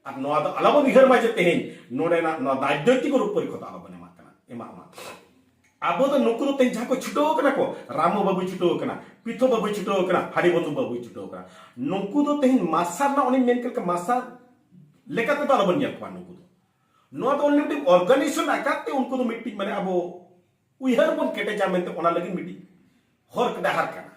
ᱟᱨ ᱱᱚᱣᱟ ᱫᱚ ᱟᱞᱚᱵᱚᱱ ᱩᱭᱦᱟᱹᱨ ᱢᱟ ᱡᱮ ᱛᱮᱦᱮᱧ ᱱᱚᱰᱮᱱᱟᱜ ᱱᱚᱣᱟ ᱨᱟᱡᱽᱱᱳᱭᱛᱤᱠ ᱨᱩᱯ ᱯᱚᱨᱤᱠᱷᱚ ᱫᱚ ᱟᱞᱚᱵᱚᱱ ᱮᱢᱟᱜ ᱠᱟᱱᱟ, ᱮᱢᱟᱜ ᱢᱟ᱾ ᱟᱵᱚ ᱫᱚ ᱱᱩᱠᱩ ᱫᱚ ᱛᱮᱦᱮᱧ ᱡᱟᱦᱟᱸ ᱠᱚ ᱪᱷᱩᱴᱟᱹᱣ ᱠᱟᱱᱟ ᱠᱚ, ᱨᱟᱢᱚ ᱵᱟᱹᱵᱩᱭ ᱪᱷᱩᱴᱟᱹᱣ ᱠᱟᱱᱟ, ᱯᱤᱛᱷᱚ ᱵᱟᱹᱵᱩᱭ ᱪᱷᱩᱴᱟᱹᱣ ᱠᱟᱱᱟ, ᱦᱟᱲᱤᱵᱚᱱᱫᱷᱩ ᱵᱟᱹᱵᱩᱭ ᱪᱷᱩᱴᱟᱹᱣ ᱠᱟᱱᱟ, ᱱᱩᱠᱩ ᱫᱚ ᱛᱮᱦᱮᱧ ᱢᱟᱨᱥᱟᱞ ᱨᱮᱱᱟᱜ, ᱚᱱᱮᱧ ᱢᱮᱱ ᱠᱮᱫ ᱞᱮᱠᱟ, ᱢᱟᱨᱥᱟᱞ ᱞᱮᱠᱟ ᱛᱮᱫᱚ ᱟᱞᱚᱵᱚᱱ ᱧᱮᱞ ᱠᱚᱣᱟ᱾ ᱱᱩᱠᱩ ᱫᱚ, ᱱᱚᱣᱟ ᱫᱚ ᱚᱱᱮ ᱢᱤᱫᱴᱤᱡ ᱚᱨᱜᱟᱱᱟᱭᱡᱮᱥᱚᱱ ᱟᱠᱟᱫ ᱛᱮ ᱩᱱᱠᱩ ᱫᱚ ᱢᱤᱫᱴᱤᱡ, ᱢᱟᱱᱮ, ᱟᱵᱚ ᱩᱭᱦᱟᱹᱨ ᱵᱚᱱ ᱠᱮᱴᱮᱡᱟ ᱢᱮᱱᱛᱮ ᱚᱱᱟ ᱞᱟᱹᱜᱤᱫ ᱢᱤᱫᱴᱤᱡ ᱦᱚᱨ ᱰᱟᱦᱟᱨ ᱠᱟᱱᱟ᱾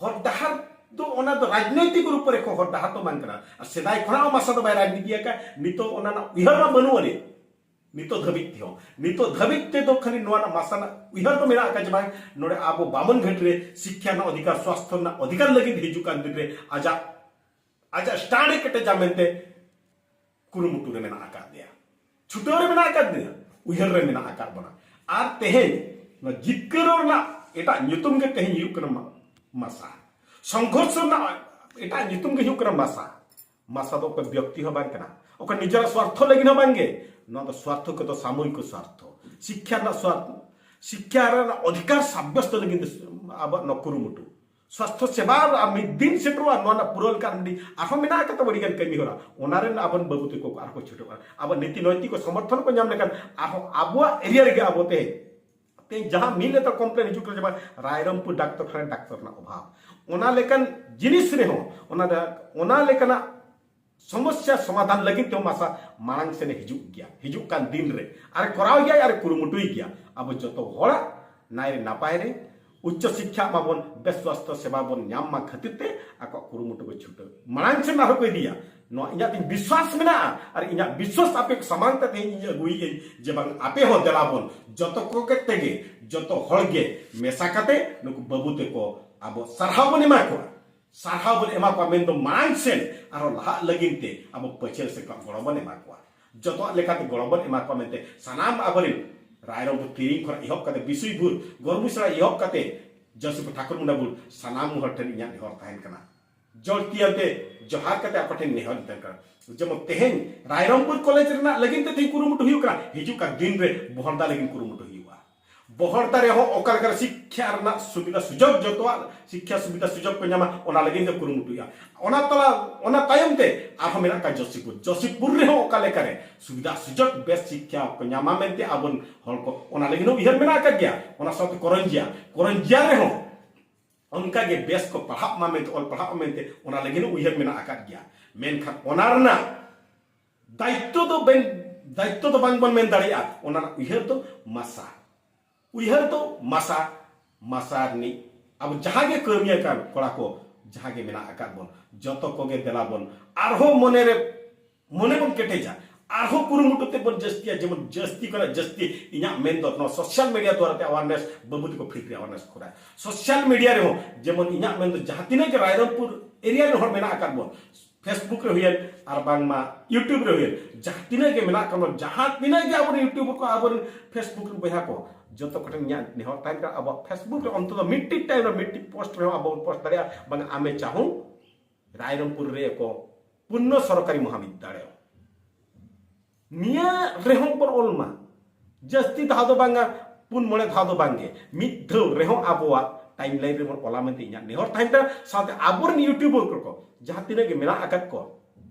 ᱦᱚᱨ ᱰᱟᱦᱟᱨ ᱛᱚ ᱚᱱᱟ ᱫᱚ ᱨᱟᱡᱽᱱᱳᱭᱛᱤᱠ ᱨᱩᱯ ᱨᱮ ᱦᱚᱨ ᱰᱟᱦᱟᱨ ᱫᱚ ᱵᱟᱝ ᱠᱟᱱᱟ᱾ ᱟᱨ ᱥᱮᱫᱟᱭ ᱠᱷᱚᱱᱟᱜ ᱦᱚᱸ ᱢᱟᱥᱟ ᱫᱚ ᱵᱟᱭ ᱨᱟᱡᱽᱱᱤᱛᱤ ᱟᱠᱟᱫ, ᱱᱤᱛᱚᱜ ᱚᱱᱟ ᱨᱮᱱᱟᱜ ᱩᱭᱦᱟᱹᱨ ᱢᱟ ᱵᱟᱹᱱᱩᱜ ᱟᱹᱱᱤᱡ᱾ ᱱᱤᱛᱚᱜ ᱫᱷᱟᱹᱵᱤᱡ ᱛᱮᱦᱚᱸ, ᱱᱤᱛᱚᱜ ᱫᱷᱟᱹᱵᱤᱡ ᱛᱮᱫᱚ ᱠᱷᱟᱹᱞᱤ ᱱᱚᱣᱟ ᱨᱮᱱᱟᱜ ᱢᱟᱥᱟ ᱨᱮᱱᱟᱜ ᱩᱭᱦᱟᱹᱨ ᱫᱚ ᱢᱮᱱᱟᱜ ᱟᱠᱟᱫ ᱡᱮ ᱵᱟᱝ, ᱱᱚᱰᱮ ᱟᱵᱚ ᱵᱟᱢᱚᱱ ᱜᱷᱟᱹᱴ ᱨᱮ ᱥᱤᱠᱠᱷᱟ ᱨᱮᱱᱟᱜ ᱚᱫᱷᱤᱠᱟᱨ, ᱥᱣᱟᱥᱛᱷᱚ ᱨᱮᱱᱟᱜ ᱚᱫᱷᱤᱠᱟᱨ ᱞᱟᱹᱜᱤᱫ ᱦᱤᱡᱩᱜ ᱠᱟᱱ ᱫᱤᱱ ᱨᱮ ᱟᱡᱟᱜ, ᱟᱡᱟᱜ stand ᱮ ᱠᱮᱴᱮᱡᱟ ᱢᱮᱱᱛᱮ ᱠᱩᱨᱩᱢᱩᱴᱩ ᱨᱮ ᱢᱮᱱᱟᱜ ᱟᱠᱟᱫ ᱞᱮᱭᱟ, ᱪᱷᱩᱴᱟᱹᱣ ᱨᱮ ᱢᱮᱱᱟᱜ ᱟᱠᱟᱫ ᱞᱮᱭᱟ, ᱩᱭᱦᱟᱹᱨ ᱨᱮ ᱢᱮᱱᱟᱜ ᱟᱠᱟᱫ ᱵᱚᱱᱟ᱾ ᱟᱨ ᱛᱮᱦᱮᱧ ᱱᱚᱣᱟ ᱡᱤᱛᱠᱟᱹᱨᱚᱜ ᱨᱮᱱᱟᱜ ᱮᱴᱟᱜ ᱧᱩᱛᱩᱢ ᱜᱮ ᱛᱮᱦᱮᱧ ᱦᱩᱭᱩᱜ ᱠᱟᱱᱟ ᱢᱟ-, ᱢᱟᱥᱟ᱾ ᱥᱚᱝᱜᱷᱚᱨᱥᱚ ᱨᱮᱱᱟᱜ ᱮᱴᱟᱜ ᱧᱩᱛᱩᱢ ᱜᱮ ᱦᱩᱭᱩᱜ ᱠᱟᱱᱟ ᱢᱟᱥᱟ᱾ ᱢᱟᱥᱟ ᱫᱚ ᱚᱠᱚᱭ ᱵᱮᱠᱛᱤ ᱦᱚᱸ ᱵᱟᱝ ᱠᱟᱱᱟ, ᱚᱠᱚᱭ ᱱᱤᱡᱮᱨᱟᱜ ᱥᱣᱟᱨᱛᱷᱚ ᱞᱟᱹᱜᱤᱫ ᱦᱚᱸ ᱵᱟᱝᱜᱮ᱾ ᱱᱚᱣᱟ ᱫᱚ ᱥᱣᱟᱨᱛᱷᱚ ᱠᱚᱫᱚ ᱥᱟᱢᱩᱦᱤᱠ ᱥᱣᱟᱨᱛᱷᱚ, ᱥᱤᱠᱠᱷᱟ ᱨᱮᱱᱟᱜ ᱥᱣᱟᱨᱛᱷᱚ, ᱥᱤᱠᱠᱷᱟ ᱨᱮᱱᱟᱜ ᱚᱫᱷᱤᱠᱟᱨ ᱥᱟᱵᱭᱚᱥᱛᱚ ᱞᱟᱹᱜᱤᱫ ᱛᱮ ᱟᱵᱚᱣᱟᱜ ᱱᱚᱣᱟ ᱠᱩᱨᱩᱢᱩᱴᱩ᱾ ᱥᱣᱟᱥᱛᱷᱚ ᱥᱮᱵᱟ ᱟᱨ ᱢᱤᱫ ᱫᱤᱱ ᱥᱮᱴᱮᱨᱚᱜᱼᱟ, ᱱᱚᱣᱟ ᱨᱮᱱᱟᱜ ᱯᱩᱨᱟᱹᱣ ᱞᱮᱠᱟᱱ ᱟᱹᱰᱤ, ᱟᱨᱦᱚᱸ ᱢᱮᱱᱟᱜ ᱟᱠᱟᱫ ᱛᱟᱵᱚ ᱟᱹᱰᱤ ᱜᱟᱱ ᱠᱟᱹᱢᱤ ᱦᱚᱨᱟ, ᱚᱱᱟ ᱨᱮᱱ ᱟᱵᱚᱨᱮᱱ ᱵᱟᱹᱵᱩ ᱛᱟᱠᱚ ᱠᱚ ᱟᱨᱦᱚᱸ ᱠᱚ ᱪᱷᱩᱴᱟᱹᱜᱼᱟ᱾ ᱟᱵᱚ ᱱᱤᱛᱤ ᱱᱚᱭᱛᱤ ᱠᱚ ᱥᱚᱢᱚᱨᱛᱷᱚᱱ ᱠᱚ ᱧᱟᱢ ᱞᱮᱠᱷᱟᱱ ᱟᱨᱦᱚᱸ ᱟᱵᱚᱣᱟᱜ ᱮᱨᱤᱭᱟ ᱨᱮᱜᱮ ᱟᱵᱚ ᱛᱮᱦᱮᱧ, ᱛᱮᱦᱮᱧ ᱡᱟᱦᱟᱸ ᱢᱤᱫ ᱞᱮᱛᱟᱲ ᱠᱚᱢᱯᱞᱮᱱ ᱦᱤᱡᱩᱜ ᱠᱟᱱᱟ ᱡᱮ ᱵᱟᱝ, ᱨᱟᱭᱨᱚᱝᱯᱩᱨ ᱰᱟᱠᱛᱚᱨ ᱠᱷᱟᱱᱟ ᱰᱟᱠᱛᱚᱨ ᱨᱮᱱᱟᱜ ᱚᱵᱷᱟᱵᱽ, ᱚᱱᱟ ᱞᱮᱠᱟᱱ ᱡᱤᱱᱤᱥ ᱨᱮᱦᱚᱸ, ᱚᱱᱟ ᱫᱚ, ᱚᱱᱟ ᱞᱮᱠᱟᱱᱟᱜ ᱥᱚᱢᱚᱥᱥᱟ ᱥᱚᱢᱟᱫᱷᱟᱱ ᱞᱟᱹᱜᱤᱫ ᱛᱮᱦᱚᱸ ᱢᱟᱥᱟ ᱢᱟᱲᱟᱝ ᱥᱮᱱᱮ ᱦᱤᱡᱩᱜ ᱜᱮᱭᱟ, ᱦᱤᱡᱩᱜ ᱠᱟᱱ ᱫᱤᱱ ᱨᱮ᱾ ᱟᱨ ᱠᱚᱨᱟᱣ ᱜᱮᱭᱟᱭ, ᱟᱨ ᱠᱩᱨᱩᱢᱩᱴᱩᱭ ᱜᱮᱭᱟ᱾ ᱟᱵᱚ ᱡᱚᱛᱚ ᱦᱚᱲᱟᱜ ᱱᱟᱭ ᱨᱮ ᱱᱟᱯᱟᱭ ᱨᱮ ᱩᱪᱪᱚ ᱥᱤᱠᱠᱷᱟ ᱢᱟᱵᱚᱱ, ᱵᱮᱥ ᱥᱣᱟᱥᱛᱷᱚ ᱥᱮᱵᱟ ᱵᱚᱱ ᱧᱟᱢ ᱢᱟ ᱠᱷᱟᱹᱛᱤᱨ ᱛᱮ ᱟᱠᱚᱣᱟᱜ ᱠᱩᱨᱩᱢᱩᱴᱩ ᱠᱚ ᱪᱷᱩᱴᱟᱹᱣ ᱢᱟᱲᱟᱝ ᱥᱮᱱ ᱟᱨᱦᱚᱸ ᱠᱚ ᱤᱫᱤᱭᱟ᱾ ᱱᱚᱣᱟ ᱤᱧᱟᱹᱜ ᱛᱤᱧ ᱵᱤᱥᱣᱟᱥ ᱢᱮᱱᱟᱜᱼᱟ, ᱟᱨ ᱤᱧᱟᱹᱜ ᱵᱤᱥᱣᱟᱥ ᱟᱯᱮ ᱠᱚ ᱥᱟᱢᱟᱝ ᱛᱮ ᱛᱮᱦᱮᱧ ᱤᱧ ᱟᱹᱜᱩᱭᱮᱫ ᱟᱹᱧ ᱡᱮ ᱵᱟᱝ, ᱟᱯᱮ ᱦᱚᱸ ᱫᱮᱞᱟ ᱵᱚᱱ ᱡᱚᱛᱚ ᱠᱚ ᱛᱮᱜᱮ, ᱡᱚᱛᱚ ᱦᱚᱲ ᱜᱮ ᱢᱮᱥᱟ ᱠᱟᱛᱮ ᱱᱩᱠᱩ ᱵᱟᱹᱵᱩ ᱛᱮᱠᱚ ᱟᱵᱚ ᱥᱟᱨᱦᱟᱣ ᱵᱚᱱ ᱮᱢᱟ ᱠᱚᱣᱟ᱾ ᱥᱟᱨᱦᱟᱣ ᱵᱚᱱ ᱮᱢᱟ ᱠᱚᱣᱟ, ᱢᱮᱱᱫᱚ ᱢᱟᱲᱟᱝ ᱥᱮᱱ ᱟᱨᱦᱚᱸ ᱞᱟᱦᱟᱜ ᱞᱟᱹᱜᱤᱫ ᱛᱮ ᱟᱵᱚ ᱯᱟᱹᱪᱷᱞᱟᱹ ᱥᱮᱫ ᱠᱷᱚᱱ ᱜᱚᱲᱚ ᱵᱚᱱ ᱮᱢᱟ ᱠᱚᱣᱟ, ᱡᱚᱛᱚᱣᱟᱜ ᱞᱮᱠᱟᱛᱮ ᱜᱚᱲᱚ ᱵᱚᱱ ᱮᱢᱟ ᱠᱚᱣᱟ ᱢᱮᱱᱛᱮ ᱥᱟᱱᱟᱢ ᱟᱵᱚᱨᱮᱱ ᱨᱟᱭᱨᱚᱝᱯᱩᱨ ᱛᱤᱨᱤᱝ ᱠᱷᱚᱱᱟᱜ ᱮᱦᱚᱵ ᱠᱟᱛᱮ ᱵᱤᱥᱩᱭᱯᱩᱨ, ᱜᱚᱨᱢᱩᱥᱲᱟ ᱮᱦᱚᱵ ᱠᱟᱛᱮ ᱡᱚᱥᱤᱯᱩᱨ ᱴᱷᱟᱠᱩᱨ ᱢᱩᱱᱰᱟ ᱵᱩᱨ, ᱥᱟᱱᱟᱢ ᱦᱚᱲ ᱴᱷᱮᱱ ᱤᱧᱟᱹᱜ ᱱᱮᱦᱚᱨ ᱛᱟᱦᱮᱱ ᱠᱟᱱᱟ᱾ ᱡᱚᱲᱛᱤᱭᱟᱱ ᱛᱮ ᱡᱚᱦᱟᱨ ᱠᱟᱛᱮ ᱟᱯᱮ ᱴᱷᱮᱱ ᱱᱮᱦᱚᱨ ᱛᱟᱦᱮᱱ ᱠᱟᱱᱟ᱾ ᱡᱮᱢᱚᱱ ᱛᱮᱦᱮᱧ ᱨᱟᱭᱨᱚᱝᱯᱩᱨ ᱠᱚᱞᱮᱡᱽ ᱨᱮᱱᱟᱜ ᱞᱟᱹᱜᱤᱫ ᱛᱮ ᱛᱮᱦᱮᱧ ᱠᱩᱨᱩᱢᱩᱴᱩ ᱦᱩᱭᱩᱜ ᱠᱟᱱᱟ, ᱦᱤᱡᱩᱜ ᱠᱟᱱ ᱫᱤᱱ ᱨᱮ ᱵᱚᱦᱚᱲᱫᱟ ᱞᱟᱹᱜᱤᱫ ᱠᱩᱨᱩᱢᱩᱴᱩ ᱦᱩᱭᱩᱜᱼᱟ᱾ ᱵᱚᱦᱚᱲᱫᱟ ᱨᱮᱦᱚᱸ ᱚᱠᱟ ᱞᱮᱠᱟᱨᱮ ᱥᱤᱠᱠᱷᱟ ᱨᱮᱱᱟᱜ ᱥᱩᱵᱤᱫᱷᱟ ᱥᱩᱡᱳᱜᱽ, ᱡᱚᱛᱚᱣᱟᱜ ᱥᱤᱠᱠᱷᱟ ᱥᱩᱵᱤᱫᱷᱟ ᱥᱩᱡᱳᱜᱽ ᱠᱚ ᱧᱟᱢᱟ, ᱚᱱᱟ ᱞᱟᱹᱜᱤᱫ ᱫᱚ ᱠᱩᱨᱩᱢᱩᱴᱩᱭᱟ᱾ ᱚᱱᱟ ᱛᱟᱞᱟ, ᱚᱱᱟ ᱛᱟᱭᱚᱢ ᱛᱮ ᱟᱨᱦᱚᱸ ᱢᱮᱱᱟᱜ ᱠᱟᱜ ᱡᱚᱥᱤᱯᱩᱨ᱾ ᱡᱚᱥᱤᱯᱩᱨ ᱨᱮᱦᱚᱸ ᱚᱠᱟ ᱞᱮᱠᱟᱨᱮ ᱥᱩᱵᱤᱫᱷᱟ ᱥᱩᱡᱳᱜᱽ, ᱵᱮᱥ ᱥᱤᱠᱠᱷᱟ ᱠᱚ ᱧᱟᱢᱟ ᱢᱮᱱᱛᱮ ᱟᱵᱚ ᱦᱚᱲ ᱠᱚ, ᱚᱱᱟ ᱞᱟᱹᱜᱤᱫ ᱦᱚᱸ ᱩᱭᱦᱟᱹᱨ ᱢᱮᱱᱟᱜ ᱟᱠᱟᱫ ᱜᱮᱭᱟ᱾ ᱚᱱᱟ ᱥᱟᱶᱛᱮ ᱠᱚᱨᱚᱧᱡᱤᱭᱟ, ᱠᱚᱨᱚᱧᱡᱤᱭᱟ ᱨᱮᱦᱚᱸ ᱚᱱᱠᱟ ᱜᱮ ᱵᱮᱥ ᱠᱚ ᱯᱟᱲᱦᱟᱜ ᱢᱟ ᱢᱮᱱᱛᱮ, ᱚᱞ ᱯᱟᱲᱦᱟᱜ ᱢᱟ ᱢᱮᱱᱛᱮ, ᱚᱱᱟ ᱞᱟᱹᱜᱤᱫ ᱦᱚᱸ ᱩᱭᱦᱟᱹᱨ ᱢᱮᱱᱟᱜ ᱟᱠᱟᱫ ᱜᱮᱭᱟ᱾ ᱢᱮᱱᱠᱷᱟᱱ ᱚᱱᱟ ᱨᱮᱱᱟᱜ ᱫᱟᱭᱤᱛᱛᱚ ᱫᱚ ᱵᱮᱱ, ᱫᱟᱭᱤᱛᱛᱚ ᱫᱚ ᱵᱟᱝ ᱵᱚᱱ ᱢᱮᱱ ᱫᱟᱲᱮᱭᱟᱜᱼᱟ, ᱚᱱᱟ ᱨᱮᱱᱟᱜ ᱩᱭᱦᱟᱹᱨ ᱫᱚ ᱢᱟᱥᱟ᱾ ᱩᱭᱦᱟᱹᱨ ᱫᱚ ᱢᱟᱥᱟ, ᱢᱟᱥᱟ ᱨᱤᱱᱤᱡ ᱟᱵᱚ ᱡᱟᱦᱟᱸ ᱜᱮ ᱠᱟᱹᱢᱤᱭᱟ ᱠᱟᱱ ᱠᱚᱲᱟ ᱠᱚ, ᱡᱟᱦᱟᱸ ᱜᱮ ᱢᱮᱱᱟᱜ ᱟᱠᱟᱫ ᱵᱚᱱ, ᱡᱚᱛᱚ ᱠᱚᱜᱮ ᱫᱮᱞᱟ ᱵᱚᱱ ᱟᱨᱦᱚᱸ ᱢᱚᱱᱮᱨᱮ ᱢᱚᱱᱮ ᱵᱚᱱ ᱠᱮᱴᱮᱡᱟ, ᱟᱨᱦᱚᱸ ᱠᱩᱨᱩᱢᱩᱴᱩ ᱛᱮ ᱵᱚᱱ ᱡᱟᱹᱥᱛᱤᱭᱟ, ᱡᱮᱢᱚᱱ ᱡᱟᱹᱥᱛᱤ ᱠᱷᱚᱱᱟᱜ ᱡᱟᱹᱥᱛᱤ᱾ ᱤᱧᱟᱹᱜ ᱢᱮᱱ ᱫᱚ ᱱᱚᱣᱟ ᱥᱳᱥᱟᱞ ᱢᱤᱰᱤᱭᱟ ᱫᱩᱣᱟᱨᱟ ᱛᱮ ᱟᱣᱟᱨᱱᱮᱥ, ᱵᱟᱹᱵᱩ ᱛᱟᱠᱚ ᱯᱷᱨᱤ ᱯᱷᱨᱤ ᱟᱣᱟᱨᱱᱮᱥ ᱠᱚᱨᱟᱣ᱾ ᱥᱳᱥᱟᱞ ᱢᱤᱰᱤᱭᱟ ᱨᱮᱦᱚᱸ ᱡᱮᱢᱚᱱ ᱤᱧᱟᱹᱜ ᱢᱮᱱ ᱫᱚ ᱡᱟᱦᱟᱸ ᱛᱤᱱᱟᱹᱜ ᱜᱮ ᱨᱟᱭᱨᱚᱝᱯᱩᱨ ᱮᱨᱤᱭᱟ ᱨᱮᱱ ᱦᱚᱲ ᱢᱮᱱᱟᱜ ᱟᱠᱟᱫ ᱵᱚᱱ, ᱯᱷᱮᱥᱵᱩᱠ ᱨᱮ ᱦᱩᱭᱮᱱ ᱟᱨ ᱵᱟᱝᱢᱟ ᱭᱩᱴᱩᱵᱽ ᱨᱮ ᱦᱩᱭᱮᱱ, ᱡᱟᱦᱟᱸ ᱛᱤᱱᱟᱹᱜ ᱜᱮ ᱢᱮᱱᱟᱜ ᱠᱟᱜ ᱵᱚᱱ, ᱡᱟᱦᱟᱸ ᱛᱤᱱᱟᱹᱜ ᱜᱮ ᱟᱵᱚᱨᱮᱱ ᱭᱩᱴᱩᱵᱟᱨ ᱠᱚ, ᱟᱵᱚᱨᱮᱱ ᱯᱷᱮᱥᱵᱩᱠ ᱨᱮᱱ ᱵᱚᱭᱦᱟ ᱠᱚ, ᱡᱚᱛᱚ ᱠᱚᱴᱷᱮᱱ ᱤᱧᱟᱹᱜ ᱱᱮᱦᱚᱨ ᱛᱟᱦᱮᱱ ᱠᱟᱱᱟ, ᱟᱵᱚᱣᱟᱜ ᱯᱷᱮᱥᱵᱩᱠ ᱨᱮ ᱚᱱᱛᱚᱛᱚ ᱢᱤᱫᱴᱤᱡ ᱴᱟᱭᱤᱢ ᱨᱮ ᱢᱤᱫᱴᱤᱡ ᱯᱳᱥᱴ ᱨᱮᱦᱚᱸ ᱟᱵᱚ ᱵᱚᱱ ᱯᱳᱥᱴ ᱫᱟᱲᱮᱭᱟᱜᱼᱟ, ᱵᱟᱝ ᱟᱢᱮ ᱪᱟᱦᱩ ᱨᱟᱭᱨᱚᱝᱯᱩᱨ ᱨᱮ ᱠᱚ ᱯᱩᱨᱱᱚ ᱥᱚᱨᱠᱟᱨᱤ ᱢᱚᱦᱟᱵᱤᱫᱽᱫᱟᱞᱚᱭ᱾ ᱱᱤᱭᱟᱹ ᱨᱮᱦᱚᱸ ᱵᱚᱱ ᱚᱞ ᱢᱟ᱾ ᱡᱟᱹᱥᱛᱤ ᱫᱷᱟᱣ ᱫᱚ ᱵᱟᱝᱟ, ᱯᱩᱱ ᱢᱚᱬᱮ ᱫᱷᱟᱣ ᱫᱚ ᱵᱟᱝᱜᱮ, ᱢᱤᱫ ᱫᱷᱟᱣ ᱨᱮᱦᱚᱸ ᱟᱵᱚᱣᱟᱜ ᱴᱟᱭᱤᱢ ᱞᱟᱭᱤᱱ ᱨᱮᱵᱚᱱ ᱚᱞᱟ ᱢᱮᱱᱛᱮ ᱤᱧᱟᱹᱜ ᱱᱮᱦᱚᱨ ᱛᱟᱦᱮᱱ ᱠᱟᱱᱟ᱾ ᱥᱟᱶᱛᱮ ᱟᱵᱚᱨᱮᱱ ᱭᱩᱴᱩᱵᱟᱨ ᱠᱚ ᱡᱟᱦᱟᱸ ᱛᱤᱱᱟᱹᱜ ᱜᱮ ᱢᱮᱱᱟᱜ ᱟᱠᱟᱫ ᱠᱚ